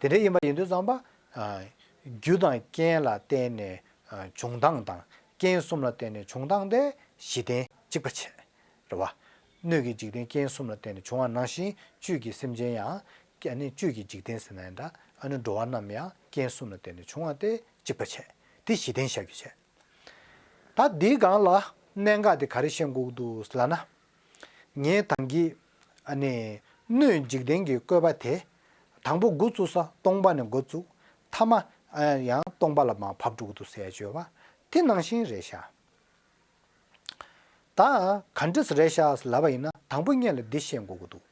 དེ་འདྲ་ཡིན་པ་ཡིན་དུས་ཙམ་པ་ཨ་རྒྱུ་དང་རྐྱེན་ལ་བརྟེན་ནས་ཨ་བྱུང་སྟངས་དང་། རྐྱེན་གསུམ་ལ་བརྟེན་ནས་བྱུང་སྟངས་དེ་གཞི་རྟེན་གཅིག་པ་བྱས་རེད་བ། སྣོད་ཀྱི་འཇིག་རྟེན་རྐྱེན་གསུམ་ལ་བརྟེན་ནས་བྱུང་བ་ནང་བཞིན་བཅུད་ཀྱི་སེམས་ཅན་ཡང་ཨ་ནི་བཅུད་ཀྱི་འཇིག་རྟེན་ཟེར་ན་ཡང་འདྲ། ཨ་ནི་འགྲོ་བ་རྣམས་ཡང་རྐྱེན་གསུམ་ལ་བརྟེན་ནས་བྱུང་བ་དེ་གཅིག་པ་བྱས། དེ་གཞི་རྟེན་བཞག་རྒྱུ་བྱས། ད་འདིའི་སྒང་ལ་གནད་འགག་དེ་ག་རེ་ཤེས་དགོས་ཀྱི་འདུག་ལབ་ན། ངས་ད་གིན་ཨ་ནི་སྣོད་འཇིག་རྟེན་གྱི་བཀོད་པ་དེ་དང་པོ་འགོ་བཙུགས་ས་སྟོང་པ་ནས་འགོ་བཙུགས། མཐའ་མ་ཨ་ཡང་སྟོང་པ་ལ་མར་བབས་འགྲོ་གི་འདུག་ཟེར་ཡ་བརྗོད་པ་དེ་ནང་བཞིན་རེད་ཤག་ད་ག་འདྲས་རེད་ཤག་ལབ་པ་ཡིན་ན། དང་པོ་ངེད་ལ་འདི་ཤེས་དགོས་ཀྱི་འདུག་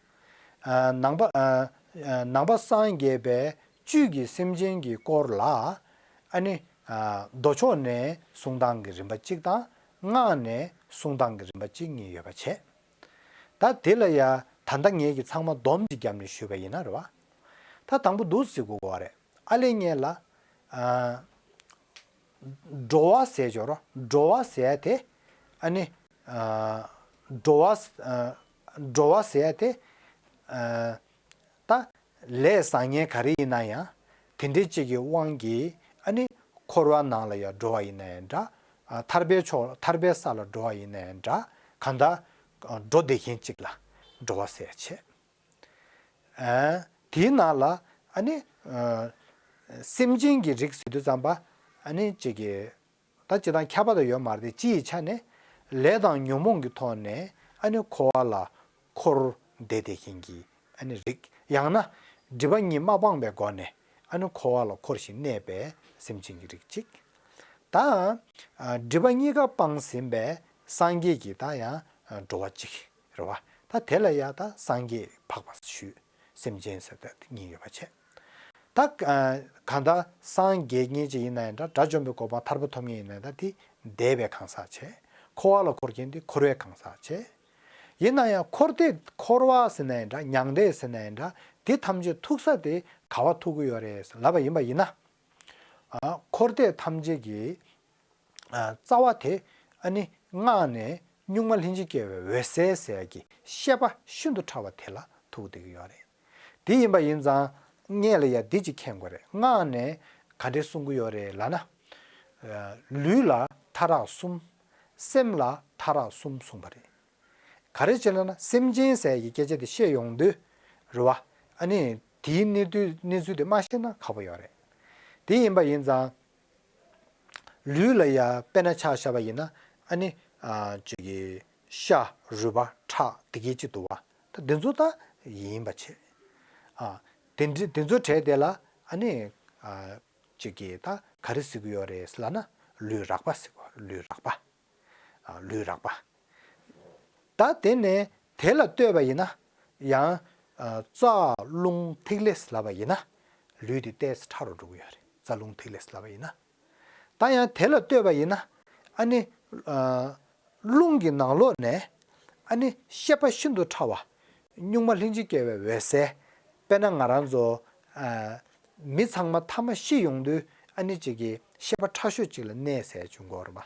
ཨ་ནང་པ་ཨ་ཨ་ནང་པ་སངས་རྒྱས་པའི་བཅུད་ཀྱི་སེམས་ཅན་གྱི་སྐོར་ལ་ཨ་ནི་ཨ་མདོ་ཕྱོགས་ནས་གསུང་སྟངས་ཀྱི་རིམ་པ་གཅིག་དང་། སྔགས་ནས་གསུང་སྟངས་ཀྱི་རིམ་པ་གཅིག་གཉིས་ཡོད་པ་བྱས། ད་དེ་ལ་ཡ་ད་ལྟ་ངེད་ཀྱིས་ཚང་མ་སྡོམ་གཅིག་བརྒྱབ་ནས་ཞུས་པ་ཡིན་ན་རེད་བ། ད་དང་པོ་འདུག་ཟེར་དགོས་ཀྱི་ཡོད་རེད། ཨ་ལས་ངེད་ལ་ཨ་འགྲོ་བ་ཟེར་ཅོག་རོ། འགྲོ་བ་ཟེར་ཡ་དེ་ཨ་ནི་ཨ་འགྲོ་བ་ཨ་འགྲོ་བ་ཟེར་ཡ་དེ་ཨ་ད་ལས་བཟང་ངན་ག་རེ་ཡིན་ན་ཡང་དེ་འདྲའི་གཅིག་གི་དབང་གིས་ཨ་ནི་འཁོར་བ་ནང་ལ་ཡང་འགྲོ་བ་ཡིན་ན་ཡང་འདྲ། ཨ་ཐར་པའི་ཕྱོགས་ཐར་པའི་ས་ལ་འགྲོ་བ་ཡིན་ན་ཡང་འདྲ། གང་ལྟར་འགྲོ་བསྡད་མཁན་གཅིག་ལ་འགྲོ་བ་ཟེར་ཡ་བྱས། ཨ་དེའི་ནང་ལ་ཨ་ནི་ཨ་སེམས་ཅན་གྱི་རིགས་ཟེར་དུས་ཙམ་པ་ཨ་ནི་གཅིག་གི་ད་སྤྱིར་བཏང་ཁྱབ་པ་དང་ཡོད་མ་རེད་དེ། སྤྱི་ཡི་ཆ་ནས་ལས་དང་ཉོན་མོངས་ཀྱི་ཐོག་ནས་ཨ་ནི་འཁོར་བ་ལ་འཁོར་བསྡད་བསྡད་མཁན་གྱི་ཨ་ནི་རིགས། ཡང་ན་སྒྲིབ་པ་གཉིས་མ་སྤངས་པའི་སྒོ་ནས་ ཨ་ནི་འཁོར་བ་ལ་འཁོར་ཞིང་གནས་པའི་སེམས་ཅན་གྱི་རིགས་གཅིག། ད་ཨ་སྒྲིབ་པ་གཉིས་ཀ་སྤངས་ཟིན་པའི་སངས་རྒྱས་ཀྱི་ད་ཡང་ཨ་འགྲོ་བ་གཅིག་རེད་བ། ད་དེ་ལ་ཡང་ད་སངས་རྒྱས་འཕགས་པ་ཞུས། སེམས་ཅན་ཟེར་ད་གཉིས་ཡོད་པ་བྱས། ད་ཨ་གང་ལྟར་སངས་རྒྱས་མཁན་ཅིག་ཡིན་ན་ཡང་འདྲ། དགྲ་བཅོམ་པའི་གོ་འཕང་མཐར་ཐུག་ཐོབ་མཁན་ཡིན་ན་ཡང་འདྲ། དེ་འདས་པའི་གང་ཟག་བྱས། འཁོར་བ་ལ་འཁོར་མཁན་དེ་འཁོར་བའི་གང་ཟག་བྱས། ཡིན་ན་ཡང་འཁོར་འདས་འཁོར་བ་ཟེར་ན་ཡང་འདྲ། མྱང་འདས་ཟེར་ན་ཡང་འདྲ། དེ་ཐམས་ཅད་ཐུག་ས་དེ་ག་བ་ཐུག་གི་ཡོད་རེད་ལབ་པ་ཡིན་པ་ཡིན་ན། ཨ་འཁོར་འདས་ཐམས་ཅད་ཀྱི་ཨ་རྩ་བ་དེ་ཨ་ནི་སྔགས་ནས་གཉུག་མ་ལྷན་ཅིག་སྐྱེས་པའི་འོད་གསལ་ཟེར་ཡ་གི་ཤེས་པ་ཤིན་ཏུ་ཕྲ་བ་དེ་ལ་ཐུག་བསྡད་ཀྱི་ཡོད་རེད། དེ་ཡིན་པ་ཡིན་ཙང་སྔོན་ལ་ཡ་འདི་ཅིག་མཁྱེན་དགོས་རེད། སྔགས་ནས་ག་འདྲས་གསུང་གི་ཡོད་རེད་ལབ་ན། ཨ་ལུས་ལ་ཕྲ་རགས་གསུམ། སེམས་ལ་ཕྲ་རགས་གསུམ་གསུངས་པ་རེད། ག་རེ་བྱས་ལབ་ན་སེམས་ཅན་ཟེར་ཡ་གི་སྐད་ཆ་དེ་བཤད་ཡོང་དུས་རེད་བ། ཨ་ནི་དེའི་གནས་དུས་གནས་ཚུལ་དེ་མ་ཤེས་ན་ཁག་པོ་ཡོད་རེད། དེ་ཡིན་པ་ཡིན་ཙང་། ལུས་ལ་ཡ་དཔེར་ན་ཆ་བཞག་པ་ཡིན་ན་ཨ་ནི་ཨ་ཅིག་གི་ཤ་རུས་པ་ཁྲག་དེ་གའི་གཅིག་འདུག་བ། ད་འདི་ཚོ་ད་ཡིན་པ་བྱས། ཨ་དེ་འདྲ་དེ་ཚོ་གྲས་དེ་ལ་ཨ་ནི་ཨ་ཅིག་གི་ད་ག་རེ་ཟེར་གི་ཡོད་རེད་ལབ་ན་ལུས་རགས་པ་ཟེར་གི་ཡོད་རེད། ལུས་རགས་པ། ཨ་ལུས་རགས་པ། ད་དེ་ནས་དེ་ལ་ལྟོས་པ་ཡིན་ན་ཡང་ཨ་རྩ་རླུང་ཐིག་ལེ་ལབ་པ་ཡིན་ན་ལུས་དེ་ཏོག་ཙམ་ཕྲ་རུ་འགྲོ་གི་ཡོད་རེད། རྩ་རླུང་ཐིག་ལེ་ལབ་པ་ཡིན་ན། ད་ཡང་དེ་ལ་ལྟོས་པ་ཡིན་ན་ཨ་ནི་ཨ་རླུང་གི་ནང་ལོགས་ནས་ཨ་ནི་ཤེས་པ་ཤིན་ཏུ་ཕྲ་བ། གཉུག་མ་ལྷན་ཅིག་སྐྱེས་པའི་འོད་གསལ། དཔེར་ན་ང་རང་ཚོ་ཨ་མི་ཚང་མ་ཐ་མ་ཤི་ཡོང་དུས་ཨ་ནི་གཅིག་གི་ཤེས་པ་ཕྲ་ཤོས་གཅིག་ལ་གནས་ཟེར་བྱུང་གི་ཡོད་རེད་པ།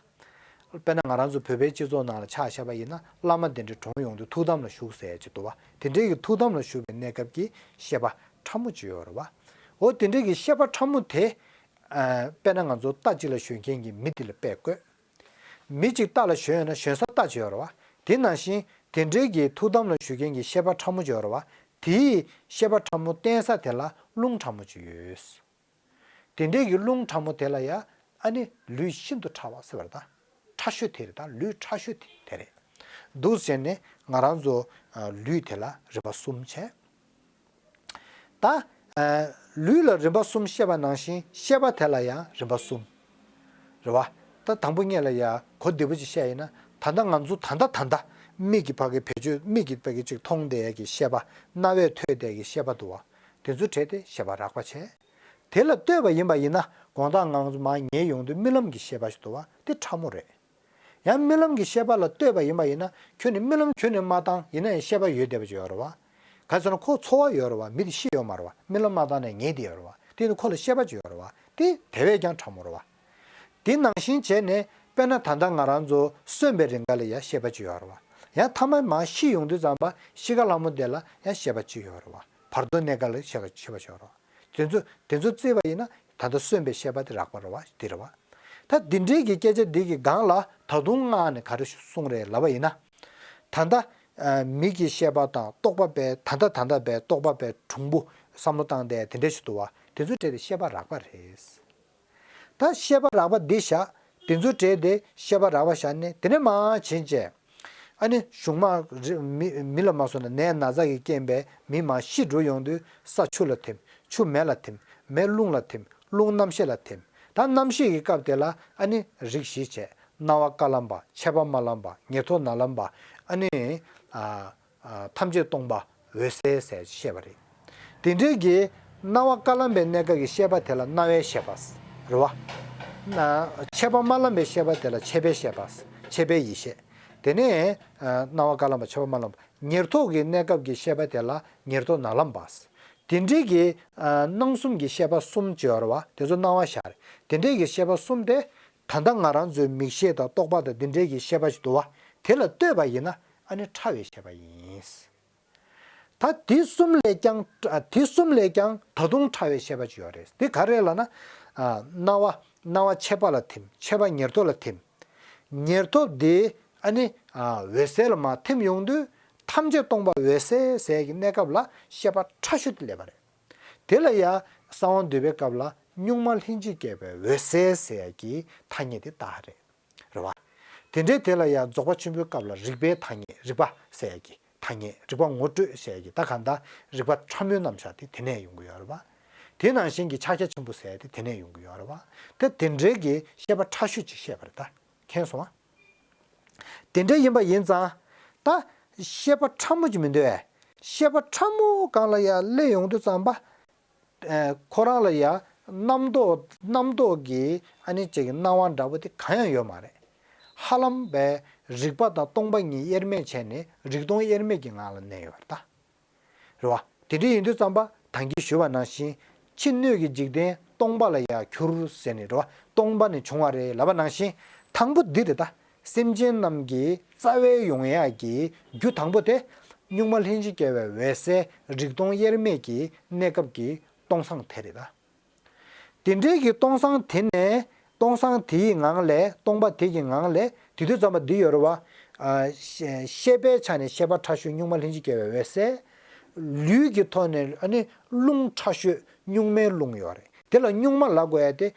དཔེར་ན་ང་རང་ཚོ་བོད་པའི་སྤྱི་ཚོགས་ནང་ལ་ཆ་བཞག་པ་ཡིན་ན་བླ་མ་དེ་འདྲའི་གྲོངས་ཡོང་དུས་ཐུགས་དམ་ལ་བཞུགས་ཟེར་གྱི་འདུག་བ། དེ་འདྲའི་གི་ཐུགས་དམ་ལ་བཞུགས་པའི་གནས་སྐབས་ཀྱི་ཤེས་པ་ཕྲ་མོ་གཅིག་ཡོད་རེད་བ། འོ་དེ་འདྲའི་གི་ཤེས་པ་ཕྲ་མོ་དེ་ཨ་དཔེར་ན་ང་ཚོ་རྟ་གཅིག་ལ་ཞོན་མཁན་གྱི་མི་དེ་ལ་དཔེ་བཀོད། མི་གཅིག་རྟ་ལ་ཞོན་ཡོད་ན་ཞོན་ས་རྟ་གཅིག་ཡོད་རེད་བ། དེ་ནང་བཞིན་དེ་འདྲའི་གི་ཐུགས་དམ་ལ་བཞུགས་མཁན་གྱི་ཤེས་པ་ཕྲ་མོ་གཅིག་ཡོད་རེད་བ། དེའི་ཤེས་པ་ཕྲ་མོ་བརྟེན་ས་དེ་ལ་རླུང་ཕྲ་མོ་གཅིག་ཡོད། དེ་འདྲའི་གི་རླུང་ཕྲ་མོ་དེ་ལ་ཡ་ཨ་ནི་ལུས་ཤིན་ཏུ་ཕྲ་བ་ཟེར་བ་རེད་ད། ཕྲ་ཤོས་དེ་རེད་ད། ལུས་ཕྲ་ཤོས་དེ་དེ་རེད། འདུག་སེ་བྱས་ནས་ང་རང་ཚོ་ཨ་ལུས་དེ་ལ་རིམ་པ་གསུམ་བྱས། ད་ཨ་ལུས་ལ་རིམ་པ་གསུམ་བཤད་པ་ནང་བཞིན་ཤེས་པ་དེ་ལ་ཡང་རིམ་པ་གསུམ་རེད་བ། ད་དང་པོ་ཉིད་ལ་ཡ་གོ་བདེ་པོ་ཅིག་བཤད་ཡིན་ན། ད་ལྟ་ང་ཚོ་ད་ལྟ་ད་ལྟ་མིག་གི་ཕ་གི་བེད་སྤྱོད་མིག་གི་ཕ་གི་ཅིག་མཐོང་བསྡད་ཡ་གི་ཤེས་པ། རྣ་བས་ཐོས་བསྡད་ཡ་གི་ཤེས་པ་འདུག་བ། དེ་ཚོའི་གྲས་དེ་ཤེས་པ་རགས་པ་བྱས། དེ་ལ་ལྟོས་པ་ཡིན་པ་ཡིན་ན་དགོང་དག་ང་ཚོ་མར་ཉལ་ཡོང་དུས་རྨི་ལམ་གྱི་ཤེས་པ་ཞིག་འདུག་བ། དེ་ཕྲ་མོ་རེད། ཡང་རྨི་ལམ་གྱི་ཤེས་པ་ལ་ལྟོས་པ་ཡིན་པ་ཡིན་ན་ཁྱོད་ནི་རྨི་ལམ་ཁྱོན་ནས་མ་བཏང་ཡིན་ན་ཡང་ཤེས་པ་ཡོད་བསྡད་པ་ཅིག་ཡོད་རེད་བ། ག་ཟེར་ན་ཁོ་འཚོ་བ་ཡོད་རེད་བ། མི་དེ་ཤི་ཡོད་མ་རེད་བ། རྨི་ལམ་མ་བཏང་ནས་ཉལ་བསྡད་ཡོད་རེད་བ། དེ་ནི་ཁོ་ལ་ཤེས་པ་ཅིག་ཡོད་རེད་བ། དེ་དེ་བས་ཀྱང་ཕྲ་མོ་རེད་བ། དེ་ནང་བཞིན་བྱས་ནས་དཔེར་ན་ད་ལྟ་ང་རང་ཚོ་གསོན་པའི་རིང་ག་ལ་ཡ་ཤེས་པ་ཅིག་ཡོད་རེད་བ། ཡང་མཐའ་མ་མར་ཤི་ཡོང་དུས་ཙམ་པ་ཤི་ཁ་ལྷ་མོ་དེ་ལ་ཡང་ཤེས་པ་ཅིག་ཡོད་རེད་བ། བར་དོ་གནས་སྐབས་ལ་ཤེས་པ་ཤེས་པ་ཤོར་བ། དེ་ཚོ་དེ་ཚོ་བརྩིས་པ་ཡིན་ན་ད་ལྟ་གསོན་པའི་ཤེས་པ་དེ་རགས་པ་རེད་བ། དེ་རེད་བ། ད་འདི་འདྲའི་གི་སྐད་ཆ་འདི་གི་སྒང་ལ་ད་དུང་སྔགས་ནས་ག་རེ་གསུངས་རེད་ལབ་པ་ཡིན་ན། ད་ལྟ་ཨ་མིག་གི་ཤེས་པ་དང་རྟོག་པ་པའི་ད་ལྟ་ད་ལྟ་པའི་རྟོག་པ་པའི་གྲུང་པོ་བསམ་བློ་བཏང་སྟེ་དེ་འདྲ་ཞིག་འདུག་བ། དེ་ཚོའི་གྲས་དེ་ཤེས་པ་རགས་པ་རེད། ད་ཤེས་པ་རགས་པ་འདི་བཞག་དེ་ཚོའི་གྲས་དེ་ཤེས་པ་རགས་པ་བཞག་ནས་དེ་ནས་མར་ཕྱིན་བྱས། ཨ་ནི་གཞུང་མ་རི་མི་མི་ལ་མ་སོང་ན་ནད་ན་ཚ་གི་རྐྱེན་པས་མི་མར་ཤི་འགྲོ་ཡོང་དུས་ས་ཆུ་ལ་ཐིམ། ཆུ་མེ་ལ་ཐིམ། མེ་རླུང་ལ་ཐིམ། རླུང་རྣམ་ཤེས་ལ་ཐིམ། ད་རྣམ་ཤེས་ཀྱི་སྐབས་དེ་ལ་ཨ་ནི་རིགས་བཞི་བྱས། སྣང་བ་དཀར་ལམ་པ། མཆེད་པ་དམར་ལམ་པ། ཉེར་ཐོབ་ནག་ལམ་པ། ཨ་ནི་ཨ། ཨ་ཐམས་ཅད་སྟོང་པ་འོད་གསལ་ཟེར་བཤད་པ་རེད། དེ་འདྲའི་གི་སྣང་བ་དཀར་ལམ་པའི་གནས་སྐབས་ཀྱི་ཤེས་པ་དེ་ལ་རྣ་བའི་ཤེས་པ་རེད་བ། ན་མཆེད་པ་དམར་ལམ་པའི་ཤེས་པ་དེ་ལ་མཆེད་པའི་ཤེས་པ། མཆེད་པའི་ཡིད་ཤེས། དེ་ནས་ཨ་སྣང་བ་དཀར་ལམ་པ་མཆེད་པ་དམར་ལམ་པ། ཉེར་ཐོབ་ཀྱི་གནས་སྐབས་ཀྱི་ཤེས་པ་དེ་ལ་ཉེར་ཐོབ་ནག་ལམ་པ། དེ་འདྲའི་གི་ཨ་སྣང་གསུམ་གྱི་ཤེས་པ་གསུམ་ཅིག་ཡོད་རེད་བ། དེ་ཚོ་སྣང་བ་བཞག་རེད། དེ་འདྲའི་གི་ཤེས་པ་གསུམ་དེ་ད་ལྟ་ང་རང་ཚོའི་མིག་ཤེས་དང་རྟོག་པ་དང་དེ་འདྲའི་གི་ཤེས་པ་ཞིག་འདུག་བ། དེ་ལ་ལྟོས་པ་ཡིན་ན་ཨ་ནི་ཕྲ་བའི་ཤེས་པ་ཡིན། ད་དེ་གསུམ་ལས་ཀྱང་ཨ་དེ་གསུམ་ལས་ཀྱང་ད་དུང་ཕྲ་བའི་ཤེས་པ་ཅིག་ཡོད་རེད། དེ་ག་རེ་ལབ་ན། ཨ་སྣང་བ་སྣང་བ་མཆེད་པ་ལ་ཐིམ། མཆེད་པ་ཉེར་ཐོབ་ལ་ཐིམ། ཉེར་ཐོབ་དེ་ཨ་ནི་ཨ་འོད་གསལ་ལ་མར་ཐིམ་ཡོང་དུས་ཐམས་ཅད་སྟོང་པ་འོད་གསལ་ཟེར་གྱི་གནས་སྐབས་ལ་ཤེས་པ་ཕྲ་ཤོས་དེ་སླེབས་པ་རེད། དེ་ལ་ཡང་གསང་བ་འདུས་པའི་སྐབས་ལ་གཉུག་མ་ལྷན་ཅིག་སྐྱེས་པའི་འོད་གསལ་ཟེར་ཡ་གི་ཐ་སྙད་དེ་བཏགས་རེད། རེད་བ། དེ་འདྲའི་དེ་ལ་ཡང་རྫོགས་པ་ཆེན་པོའི་སྐབས་ལ་རིག་པའི་ཐ་སྙད་རིག་པ་ཟེར་ཡ་གི་ཐ་སྙད་རིག་པ་ངོ་སྤྲོད་ཟེར་ཡ་གི་ད་གང་ལྟར་རིག་པ་ཕྲ་མོའི་རྣམ་གཞག་དེ་དེ་ནས་ཡོང་གི་ཡོད་རེད་བ། དེ་ནང་བཞིན་གྱི་ཕྱག་རྒྱ་ཆེན་པོ་ཟེར་ཡ་དེ་དེ་ནས་ཡོང་གི་ཡོད་རེད་བ། དེ་དེ་འདྲའི་གི་བཤད་པ་ཕྲ་ཤོས་ཅིག་བཤད་པ་རེད་ད། མཁྱེན་སོང་ཨ། དེ་འདྲ་ཡིན་པ་ཡིན་ཙང་། ད་བཤད་པ་ཕྲ་མོ་ཅིག་མི་འདུག་ཨེ། བཤད་པ་ཕྲ་མོ་སྒང་ལ་ཡ་སླེབས་ཡོང་དུས་ཙམ་པ། ཨེ། ཁོ་རང་ལ་ཡ་རྣམ་རྟོག་རྣམ་རྟོག་གི་ཨ་ནི་ཅིག་གི་སྣང་བ་འདྲ་པོ་དེ་གང་ཡང་ཡོད་མ་རེད། ཧ་ལམ་པའི་རིག་པ་དང་སྟོང་པ་གཉིས་དབྱེར་མེད་བྱས་ནས་རིག་སྟོང་དབྱེར་མེད་ཀྱི་ངང་ལ་གནས་ཡོད་རེད་ད། རེད་བ། དེ་འདྲ་ཡིན་དུས་ཙམ་པ་ད་གིན་ཞུས་པ་ནང་བཞིན། ཕྱི་སྣོད་ཀྱི་འཇིག་རྟེན་སྟོང་པ་ལ་ཡང་གྱུར་ཟེར་ནས་རེད་བ། སྟོང་པ་ནས་བྱུང་བ་རེད་ལབ་པ་ནང་བཞིན། དང་པོ་འདི་རེད་ད། སེམས་ཅན་རྣམས་ཀྱི་རྩ་བའི་ཡོང་ཡག་གི་རྒྱུ་དང་པོ་དེ། གཉུག་མ་ལྷན་ཅིག་སྐྱེ་བའི་འོད་གསལ་རིག་སྟོང་དབྱེར་མེད་ཀྱི་གནས་སྐབས་ཀྱི་སྟོང་སང་དེ་རེད་ད། དེ་འདྲའི་གི་སྟོང་སང་དེ་ནས་སྟོང་སང་དེའི་ངང་ལས་སྟོང་པ་དེ་གི་ངང་ལས་དེ་དུས་ཙམ་པ་འདི་ཡོད་རེད་བ། ཨ། ཤེས་ཤེས་པའི་ཆ་ནས་ཤེས་པ་ཕྲ་ཤོས་གཉུག་མ་ལྷན་ཅིག་སྐྱེ་བའི་འོད་གསལ། ལུས་ཀྱི་ཐོག་ནས་ཨ་ནི་རླུང་ཕྲ་ཤོས་གཉུག་མའི་རླུང་ཡོད་རེད། དེ་ལ་གཉུག་མ་ལབ་དགོས་ཡ་དེ།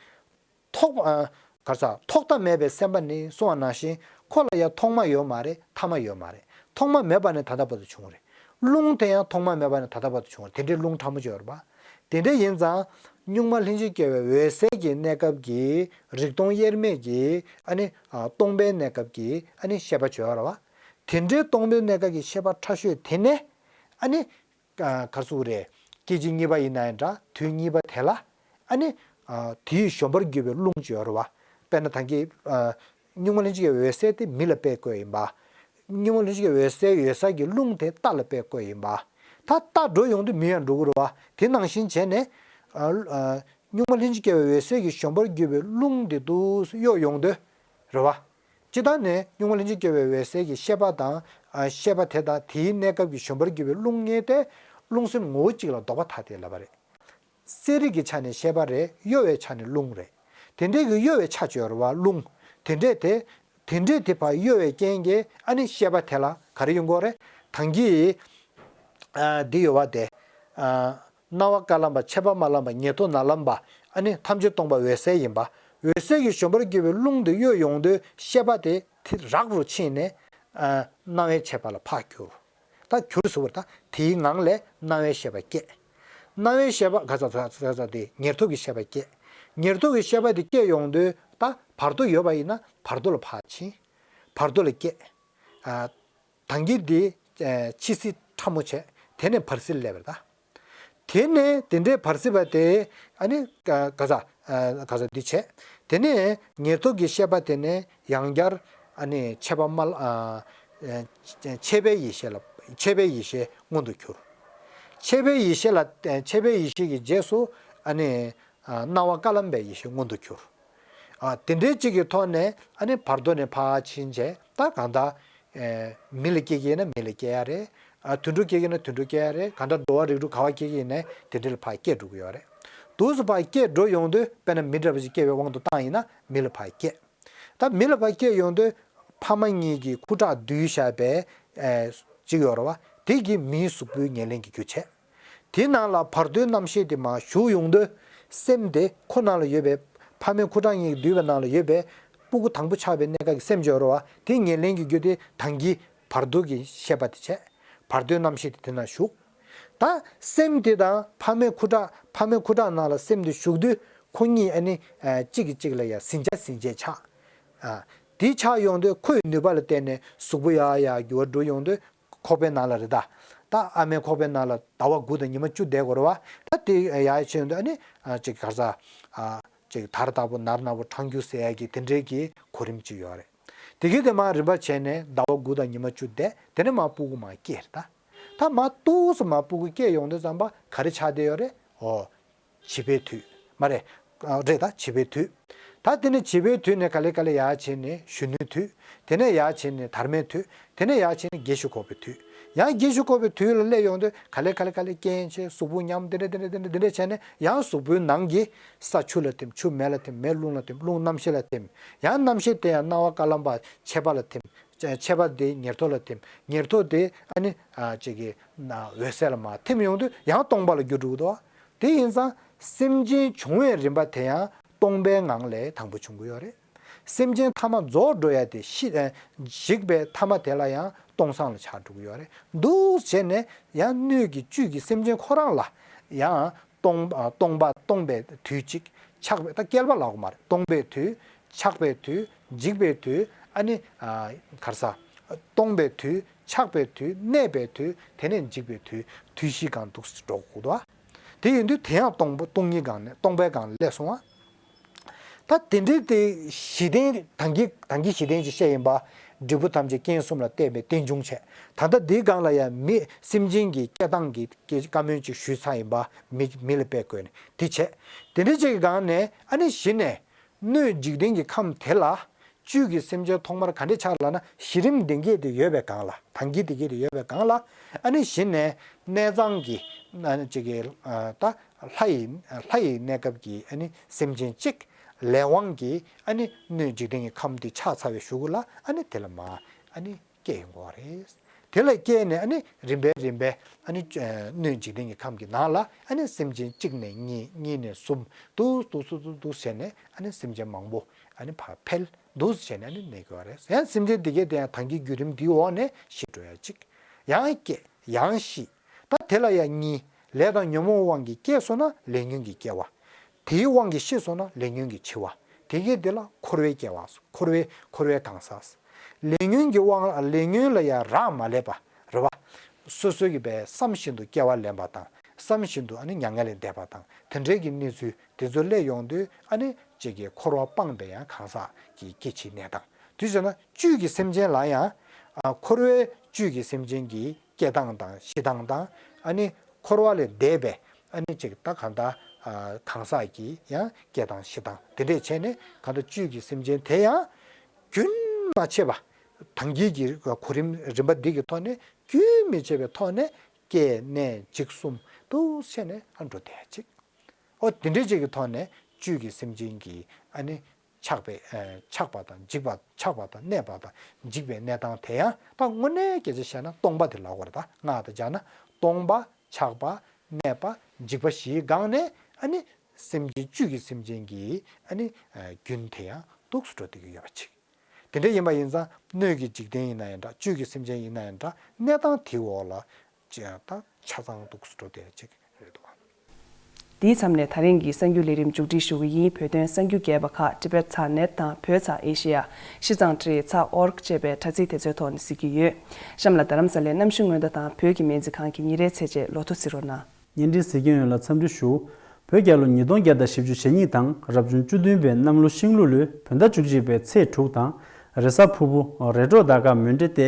ཐོག་ཨ། ག་རེ་ཟ། ཐོག་མཐའ་མེད་པའི་སེམས་པ་ནི་གསུངས་པ་ནང་བཞིན་ཁོ་ལ་ཡང་ཐོག་མ་ཡོད་མ་རེད། ཐ་མ་ཡོད་མ་རེད། ཐོག་མ་མེད་པ་ནས་ད་ལྟ་བར་དུ་བྱུང་བ་རེད། རླུང་དེ་ཡང་ཐོག་མ་མེད་པ་ནས་ད་ལྟ་བར་དུ་བྱུང་བ་རེད། དེ་འདྲའི་རླུང་ཕྲ་མོ་ཅིག་ཡོད་རེད་པ། དེ་འདྲ་ཡིན་ཙང་། གཉུག་མ་ལྷན་ཅིག་སྐྱེ་བའི་འོད་གསལ་གྱི་གནས་སྐབས་ཀྱི་རིག་སྟོང་དབྱེར་མེད་ཀྱི་ཨ་ནི་ཨ་སྟོང་པའི་གནས་སྐབས་ཀྱི་ཨ་ནི་ཤེས་པ་བྱོས་པ་རེད་པ། དེ་འདྲའི་སྟོང་པའི་གནས་སྐབས་ཀྱི་ཤེས་པ་ཕྲ་ཤོས་དེ་ནས་ཨ་ནི། ག་རེ་ཟེར་དགོས་རེད། སྐད་ཅིག་གཉིས་པ་ཡིན་ན་ཡང་འདྲ། དུས་གཉིས་པ་དེ་ལ་ཨ་ནི་ཨ་དེའི་གཞོམ་པར་གྱུར་པའི་རླུང་ཅིག་ཡོད་རེད་པ། དཔེར་ན་ད་གིན་ཨ་གཉུག་མ་ལྷན་ཅིག་གི་འོད་གསལ་དེ་མེ་ལ་དཔེ་བཀོད་ཡིན་པ། གཉུག་མ་ལྷན་ཅིག་གི་འོད་གསལ་ཡོད་ས་གི་རླུང་དེ་རྟ་ལ་དཔེ་བཀོད་ཡིན་པ། ད་རྟ་འགྲོ་ཡོང་དུས་མེ་ཡང་འགྲོ་གི་རེད་པ། དེ་ནང་བཞིན་བྱས་ནས་ཨ་ཨ་གཉུག་མ་ལྷན་ཅིག་སྐྱེ་བའི་འོད་གསལ་གྱི་གཞོམ་པར་གྱུར་པའི་རླུང་དེ་འདུག་གཡོ་ཡོང་དུས་རེད་པ། སྤྱིར་བཏང་ནས་གཉུག་མ་ལྷན་ཅིག་སྐྱེ་བའི་འོད་གསལ་གྱི་ཤེས་པ་དང་། ཨ་ཤེས་པ་དེ་དང་དེའི་གནས་སྐབས་ཀྱི་གཞོམ་པར་གྱུར་པའི་རླུང་གཉིས་དེ་རླུང་སེམས་ངོ་བོ་གཅིག་ལ་ལྡོག་པ་ཐ་དད་ལབ་པ་རེད། རྩལ་རིག་གི་ཆ་ནས་ཤེས་པ་རེད། གཡོ་བའི་ཆ་ནས་རླུང་རེད། དེ་འདྲའི་གི་གཡོ་བའི་ཆ་ཅིག་ཡོད་རེད་པ་རླུང་། དེ་འདྲས་དེ། དེ་འདྲས་དེ་ཕར་གཡོ་བའི་རྐྱེན་གྱིས་ཨ་ནི་ཤེས་པ་དེ་ལ་ག་རེ་ཡོང་གི་ཡོད་རེད། ད་གིན་ཨ་འདི་ཡོད་པ་དེ། ཨ་སྣང་བ་ཀ་ལམ་པ། མཆེད་པ་མ་ལམ་པ། ཉེར་ཐོབ་ན་ལམ་པ། ཨ་ནི་ཐམས་ཅད་སྟོང་པ་འོད་གསལ་ཡིན་པ། འོད་གསལ་གྱི་གཞོམ་པར་གྱུར་པའི་རླུང་དེ་གཡོ་ཡོང་དུས་ཤེས་པ་དེ་དེ་རགས་རུ་ཕྱིན་ནས། ཨ་སྣང་བའི་ཆད་པ་ལ་ཕར་གྱུར། ད་གྱུར་ཟེར་བ་ད་དེའི་ངང་ལས་སྣང་བའི་ཤེས་པ་སྐྱེས། སྣང་བའི་ཤེས་པ་ག་ས་ག་ས་དེ་ཉེར་ཐོབ་ཀྱི་ཤེས་པ་སྐྱེས། ཉེར་ཐོབ་ཀྱི་ཤེས་པ་དེ་སྐྱེས་ཡོང་དུས་ད་བར་དོ་ཡོད་པ་ཡིན་ན་བར་དོ་ལ་ཕར་ཕྱིན། བར་དོ་ལ་སྐྱེས། ཨ། ད་གིན་དེ་ཕྱི་སྲིད་ཕྲ་མོ་བྱས། དེ་ནས་བར་སྲིད་སླེབས་པ་རེད་ད། དེ་ནས་དེ་འདྲའི་བར་སྲིད་པ་དེ་ཨ་ནི་ག་ག་ས་ག་ས་འདི་བྱས། དེ་ནས་ཉེར་ཐོབ་ཀྱི་ཤེས་པ་དེ་ནས་ཡང་བསྐྱར་ཨ་ནི་མཆེད་པ་མ་ལ་ཨ་མཆེད་པའི་ཡེ་ཤེས་ལ་མཆེད་པའི་ཡེ་ཤེས་མངོན་དུ་གྱུར། མཆེད་པའི་ཡེ་ཤེས་ལ་མཆེད་པའི་ཡེ་ཤེས་ཀྱི་རྗེས་སུ་ཨ་ནི་སྣང་བ་ཀ་ལམ་པའི་ཡེ་ཤེས་མངོན་དུ་གྱུར། ཨ་དེ་འདྲའི་གཅིག་གི་ཐོག་ནས་ཨ་ནི་བར་དོ་ནས་ཕར་ཕྱིན་བྱས། ད་གང་ལྟར་ཨེ་མེ་ལ་སྐྱེ་གི་ཡིན་ན་མེ་ལ་སྐྱེ་ཡ་རེད། ཨ་དུད་འགྲོ་སྐྱེ་གི་ཡིན་ན་དུད་འགྲོ་སྐྱེ་ཡ་རེད། གང་ལྟར་འགྲོ་བ་རིགས་དྲུག་ག་པར་སྐྱེ་གི་ཡིན་ནའི་དེ་འདྲ་ལ་ཕར་སྐྱེ་འགྲོ་གི་ཡོད་རེད། དུས་སུ་ཕར་སྐྱེ་འགྲོ་ཡོང་དུས་དཔེར་ན་མི་འདྲ་བ་ཞིག་སྐྱེ་བའི་དབང་དུ་བཏང་ཡིན་ན་མེ་ལ་ཕར་སྐྱེ། ད་མེ་ལ་ཕར་སྐྱེ་ཡོང་དུས་ཕ་མ་གཉིས་ཀྱི་ཁུ་ཁྲག་བསྡུས་བཞག་པའི་ཨེ་གཅིག་ཡོད་རེད་བ། དེ་གིས་མིའི་གཟུགས་པོའི་ཉེར་ལེན་གྱི་རྒྱུ་བྱས། དེའི་ནང་ལ་བར་དོའི་རྣམ་ཤེས་དེ་མར་ཞུགས་ཡོང་དུས། སེམས་དེ་ཁོ་ནང་ལ་ཡོད་པའི་ཕ་མའི་ཁུ་ཁྲག་གཉིས་བསྡུས་པའི་ནང་ལ་ཡོད་པའི་སྤུ་གུ་དང་པོ་ཆགས་པའི་གནས་སྐབས་ཀྱི་སེམས་ཅིག་ཡོད་རེད་བ། དེ་ཉེར་ལེན་གྱི་རྒྱུ་དེ་ད་གིན་བར་དོ་གི་ཤེས་པ་དེ་བྱས། བར་དོའི་རྣམ་ཤེས་དེ་དེ་ན་ཞུགས། ད་སེམས་དེ་དང་ཕ་མའི་ཁུ་ཁྲག་ཕ་མའི་ཁུ་ཁྲག་ནང་ལ་སེམས་དེ་ཞུགས་དུས་ཁོ་གཉིས་ཨ་ནི་ཨ་གཅིག་གིས་གཅིག་ལ་ཡ་ཟིན་ཆ་ཟིན་བྱས་ཆགས། ཨ་དེ་ཆགས་ཡོང་དུས་ཁོའི་ནུས་པ་ལ་བརྟེན་ནས་གཟུགས་པོ་ཡར་ཡར་འགྱུར་བ་འགྲོ་ཡོང་དུས། ཁོག་པའི་ནང་ལ་རེད་ད། ད་ཨ་མའི་ཁོག་པའི་ནང་ལ་ཟླ་བ་དགུ་དང་ཉི་མ་བཅུ་བསྡད་དགོས་རེད་བ། ད་དེ་ཡར་ཕྱིན་དུས་ཨ་ནི་ཨ་ཅིག་ག་རེ་ཟ། ཨ་ཅིག་དར་ལྟ་བུ་ནར་ནར་བུ་འཕྲང་རྒྱུ་ཟེར་ཡ་གི་དེ་འདྲའི་གི་གོ་རིམ་ཅིག་ཡོད་རེད། དེ་གི་དེ་མར་རིམ་པ་བྱས་ནས་ཟླ་བ་དགུ་དང་ཉི་མ་བཅུ་བསྡད། དེ་ནས་མར་སྤུ་གུ་མར་སྐྱེས་རེད་ད། ད་མར་ཏོག་ཙམ་མར་སྤུ་གུ་སྐྱེས་ཡོང་དུས་ཙམ་པ་ག་རེ་ཆགས་བསྡད་ཡོད་རེད། ཨོ། བྱིས་པའི་དུས། མ་རེད། ཨ་རེད་ད། བྱིས་པའི་དུས། ད་དེ་ནས་བྱིས་པའི་དུས་ནས་ག་ལེ་ག་ལེ་ཡར་ཕྱིན་ནས་གཞོན་ནུའི་དུས། དེ་ནས་ཡར་ཕྱིན་ནས་དར་མའི་དུས། དེ་ནས་ཡར་ཕྱིན་ནས་རྒས་ཤིང་འཁོགས་པའི་དུས། ཡང་རྒས་ཤིང་འཁོགས་པའི་དུས་ལ་སླེབས་ཡོང་དུས་ག་ལེ་ག་ལེ་ག་ལེ་རྐྱེན་བྱས་གཟུགས་པོ་ཉམས། དེ་འདྲ་དེ་འདྲ་དེ་འདྲ་དེ་འདྲ་བྱས་ནས་ཡང་གཟུགས་པོའི་ནང་གི་ས་ཆུ་ལ་ཐིམ། ཆུ་མེ་ལ་ཐིམ། མེ་རླུང་ལ་ཐིམ། རླུང་རྣམ་ཤེས་ལ་ཐིམ། ཡང་རྣམ་ཤེས་དེ་ཡང་སྣང་བ་ཀ་ལམ་པ་མཆེད་པ་ལ་ཐིམ། མཆེད་པ་དེ་ཉེར་ཐོབ་ལ་ཐིམ། ཉེར་ཐོབ་དེ་ཨ་ནི་ཨ་ཅིག་གི་ན་འོད་གསལ་ལ་མར་ཐིམ་ཡོང་དུས་ཡང་སྟོང་པ་ལ་འགྱུར་འགྲོ་གི་འདུག། དེ་ཡིན་ཙང་སེམས་ཅན་བྱུང་བའི་རིམ་པ་དེ་ཡང་སྟོང་པའི་ངང་ལས་དང་པོ་བྱུང་གི་ཡོད་རེད། སེམས་ཅན་ཐ་མ་རྫོགས་འགྲོ་ཡ་དེ་ཤི་ཨ་ཞིག་པའི་ཐ་མ་དེ་ལ་ཡང་སྟོང་སང་ལ་ཆགས་འགྲོ་གི་ཡོད་རེད། འདུག་བྱས་ནས་ཡང་སྣོད་ཀྱི་བཅུད་ཀྱི་སེམས་ཅན་ཁོ་རང་ལ་ཡང་ སྟོང་ཨ་སྟོང་པ་སྟོང་པའི་དུས་གཅིག་ཆགས་པའི་ད་བསྐལ་པ་ལབ་དགོས་མ་རེད། སྟོང་པའི་དུས། ཆགས་པའི་དུས། འཇིག་པའི་དུས། ཨ་ནི་ཨ་ག་རེ་ཟ། སྟོང་པའི་དུས། ཆགས་པའི་དུས། གནས་པའི་དུས། དེ་ནས་འཇིག་པའི་དུས། དུས་བཞིའི་སྒང་འདུག་སེ་འགྲོ་དགོས་འདུག་ཨ། དེ་ཡིན་དུས་དེ་ཡང་སྟོང་པ་སྟོང་ཉིད་སྒང་ནས་སྟོང་པའི་སྒང་ལ་སླེབས་སོང་ཨ། ད་དེ་འདྲའི་དེ་གཞི་རྟེན་ད་གིན་ད་གིན་གཞི་རྟེན་ཅིག་བཤད་ཡིན་པ། འབྲས་བུ་ཐམས་ཅད་རྐྱེན་གསུམ་ལ་བརྟེན་པའི་རྟེན་འབྱུང་བྱས། ད་ལྟ་འདིའི་སྒང་ལ་ཡང་མི་སེམས་ཅན་གྱི་སྐྱེ་སྟངས་ཀྱི་བཀའ་མོལ་ཅིག་ཞུས་ཚར་ཡིན་པ། མི་མི་ལ་དཔེ་བཀོད་ནས་དེ་བྱས། དེ་འདྲའི་ཅིག་གི་སྒང་ནས་ཨ་ནི་གཞི་ནས་སྣོད་འཇིག་རྟེན་གྱི་ཁམས་དེ་ལ་བཅུད་ཀྱི་སེམས་ཅན་ཐོག་མར་ག་འདྲས་ཆགས་ལབ་ན། གཞི་རིམ་ལྡན་སྐྱེས་དེ་ཡོད་པའི་སྒང་ལ། ད་གིན་དེ་སྐད་དེ་ཡོད་པའི་སྒང་ལ། ཨ་ནི་གཞི་ནས་གནས་གཙང་གི་ཨ་ནི་ཅིག་གི་ཨ་ད་ལྷ་ཡི་ལྷ་ཡི་གནས་སྐབས་ཀྱི་ཨ་ནི་སེམས་ཅན་གཅིག་ལས་དབང་གིས་ཨ་ནི་སྣོད་འཇིག་རྟེན་གྱི་ཁམས་འདི་ཆགས་ཚར་བའི་གཞུག་གུ་ལ་ཨ་ནི་དེ་ལ་མར་ཨ་ནི་སྐྱེ་ཡོང་གི་རེད། དེ་ལ་སྐྱེས་ནས་ཨ་ནི་རིམ་པས་རིམ་པས་ཨ་ནི་སྣོད་འཇིག་རྟེན་གྱི་ཁམས་ཀྱི་ནང་ལ་ཨ་ནི་སེམས་ཅན་གཅིག་ནས་གཉིས། གཉིས་ནས་གསུམ། འདུག་འདུག་འདུག་འདུག་བྱས་ནས་ཨ་ནི་སེམས་ཅན་མང་པོ་ཨ་ནི་ཕར་འཕེལ། འདུག་བྱས་ནས་ཨ་ནི་གནས་དགོས་པ་རེད། ཡང་སེམས་ཅན་འདི་གས་དེ་ཡང་ད་གིན་བརྒྱུད་རིམ་འདིའི་འོག་ནས་ཤི་འགྲོ་ཡ་གཅིག་ཡང་སྐྱེ། ཡང་ཤི། ད་དེ་ལ་ཡང་གཉིས། ལས་དང་ཉོན་མོངས་དབང་གིས་སྐྱེས་སོང་ན་ལས་ཉོན་གྱི་སྐྱེ་བ། དེའི་དབང་གིས་ཤི་སོང་ན་ལས་ཉོན་གྱི་འཆི་བ། དེ་གས་དེ་ལ་འཁོར་བའི་སྐྱེ་བ། འཁོར་བའི་འཁོར་བའི་གང་ཟག་ལས་ཉོན་གྱི་དབང་ལས་ཉོན་ལ་ཡང་རག་མ་ལས་པ་རེད་བ། སོ་སོ་གི་བས་བསམ་བཞིན་དུ་སྐྱེ་བ་ལེན་པ་དང་། བསམ་བཞིན་དུ་ཨ་ནི་མྱ་ངན་ལས་འདས་པ་དང་དེ་འདྲའི་གི་གནས་ཚུལ་དེ་ཚོ་སླེབས་ཡོང་དུས་ཨ་ནི་གཅིག་གི་འཁོར་བ་སྤངས་པའི་ཡང་གང་ཟག་གི་སྐྱེ་འཆིའི་གནས་སྟངས། དེ་བྱས་ན་བཅུད་ཀྱི་སེམས་ཅན་ལ་ཡང་ཨ་འཁོར་བའི་བཅུད་ཀྱི་སེམས་ཅན་གྱི་སྐྱེ་སྟངས་དང་ཤི་སྟངས་དང་། ཨ་ནི་འཁོར་བ་ལས་འདས་པའི་ཨ་ནི་གཅིག་ད་གང་ལྟར་ཨ་གང་ཟག་གི་ཡང་སྐྱེ་སྟངས་ཤི་སྟངས་དེ་འདྲས་བྱས་ནས་གང་ལྟར་བཅུད་ཀྱི་སེམས་ཅན་དེ་ཡང་རྒྱུན་མ་ཆད་པ། ད་གིན་གྱི་གོ་རིམ་རིམ་པ་འདི་གི་ཐོག་ནས་རྒྱུན་མི་ཆད་པའི་ཐོག་ནས་སྐྱེ་གནས་འཇིག་གསུམ་དུ་བྱས་ནས་ཨ་འགྲོ་བསྡད་ཅིག་ཨོ་དེ་འདྲའི་ཅིག་གི་ཐོག་ནས་བཅུད་ཀྱི་སེམས་ཅན་གྱི་ཨ་ནི་ཆགས་པའི་ཨ་ཆགས་པ་དང་འཇིག་པ། ཆགས་པ་དང་གནས་པ་དང་འཇིག་པའི་གནས་སྟངས་དེ་ཡང་ད་དངོས་གནས་སྐད་ཆ་བཤད་ན་སྟོང་པ་དེ་ལབ་དགོས་རེད། ད་སྔགས་དང་སྦྱར་ན་སྟོང་པ། ཆགས་པ། གནས་པ། འཇིག་པ་བཞིའི་སྒང་ནས་ཨ་ནི་སེམས་ཅན་བཅུད་ཀྱི་སེམས་ཅན་གྱི་ཨ་ནི་ཨ་རྒྱུན་དེ་ཡང་འདུག་སེ་འགྲོ་བསྡད་ཀྱི་ཡོད་པ་ཅིག་དེ་འདྲ་ཡིན་པ་ཡིན་ཙང་སྣོད་ཀྱི་འཇིག་རྟེན་ཡིན་ན་ཡང་འདྲ། བཅུད་ཀྱི་སེམས་ཅན་ཡིན་ན་ཡང་འདྲ། གནས་སྟངས་དེའི་འོག་ལ་ཅི་ཡང་ད་ཆ་ཚང་འདུག་སེ་འགྲོ་བསྡད་ཅིག་རེད་འདུག་འདིའི་མཚམས་ནས་ད་རིང་གི་གསར་འགྱུར་ལས་རིམ་མཇུག་སྒྲིལ་ཞུ་གི་ཡིན། བོད་དོན་གསར་འགྱུར་རྒྱས་པ་ཁག་Tibet Thar Net དང་བོད་ཚ་ཨེ་ཤེ་ཡ། ཤི་ཙང་ཊི་རི་ཚ་ཨོར་ཅེས་པའི་དྲ་ཚིགས་དེ་ཚོའི་ཐོག་ནས་གཟིགས་ཀྱི་ཡོད། གཤམ་ལ་རྡ་རམ་ས་ལའི་གནམ་གཤིས་སྔོན་བརྡ་དང་བོད་ཀྱི་སྨན་རྩིས་ཁང་གི་ཉིན་རེའི་ཚེས་བཅད་ལོ་ཐོ་གཟིགས་རོགས་གནང་། བརྙན་འཕྲིན་གཟིགས་མཁན་ཡོངས་ལ་འཚམས་འདྲི་ཞུ། བོད་རྒྱལ་ལོ་ཉིས་སྟོང་བརྒྱ་དང་བཞི་བཅུ་ཞེ་གཉིས་དང་རབ་བྱུང་བཅུ་བདུན་པའི་གནམ་ལོ་ཤིང་ལུག་ལོའི་བོད་ཟླ་བཅུ་གཅིག་པའི་ཚེས་དྲུག་དང་། རེས་གཟའ་ཕུར་བུ། རེས་གྲོགས་ཟླ་སྐར་མོན་གྲོ་སྟེ།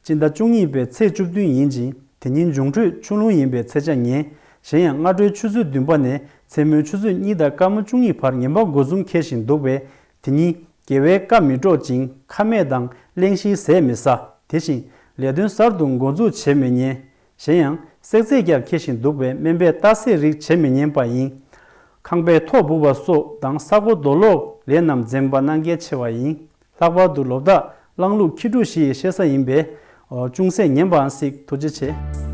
སྤྱི་ཟླ་བཅུ་གཉིས་པའི་ཚེས་བཅུ་བདུན་ཡིན་ཅིང་། དེ་ཉིན་འབྱུང་འཕྲོད་ཆུ་ལུག་ཡིན་པའི་ཚེས་ཆ་ངེས། གཞན་ཡང་སྔ་དྲོའི་ཆུ་ཚོད་བདུན་པ་ནས་མཚན་མོའི་ཆུ་ཚོད་གཉིས་དང་སྐར་མ་བཅུ་གཉིས་བར་ངན་པ་དགུ་འཛོམས་འཁེལ་བཞིན་འདུག་པས། དེ་ཉིན་དགེ་བའི་བཀའ་མི་སྒྲོག་ཅིང་ཁ་མེད་དང་གླེང་གཞིའི་ཟས་མི་ཟ། དེ་བཞིན་ལས་དོན་གསར་དུ་འགོ་འཛུགས་བྱེད་མི་ཉན། གཞན་ཡང་བསྲེག་རྫས་ཀྱང་འཁེལ་བཞིན་འདུག་པས་སྨན་པས་ལྟ་གསེས་རིགས་བྱེད་མི་ཉན་པ་ཡིན། ཁང་པའི་ཐོག་སྦུབ་པ་སོགས་དང་ས་སྒོ་རྡོ་སློག་ལས་རྣམས་འཛེམ་པ་གནང་གལ་ཆེ་བ་ཡིན། ལྷག་པར་དུ་ལོ་བདག་གླང་ལུག་ཁྱི་ཕྲུག་བཞི་ཡི་གཤེད་ས་ཡིན་པས། ཨོ། ཅུང་ཟད་ཉན་པའང་སྲིད། ཐུགས་རྗེ་ཆེ།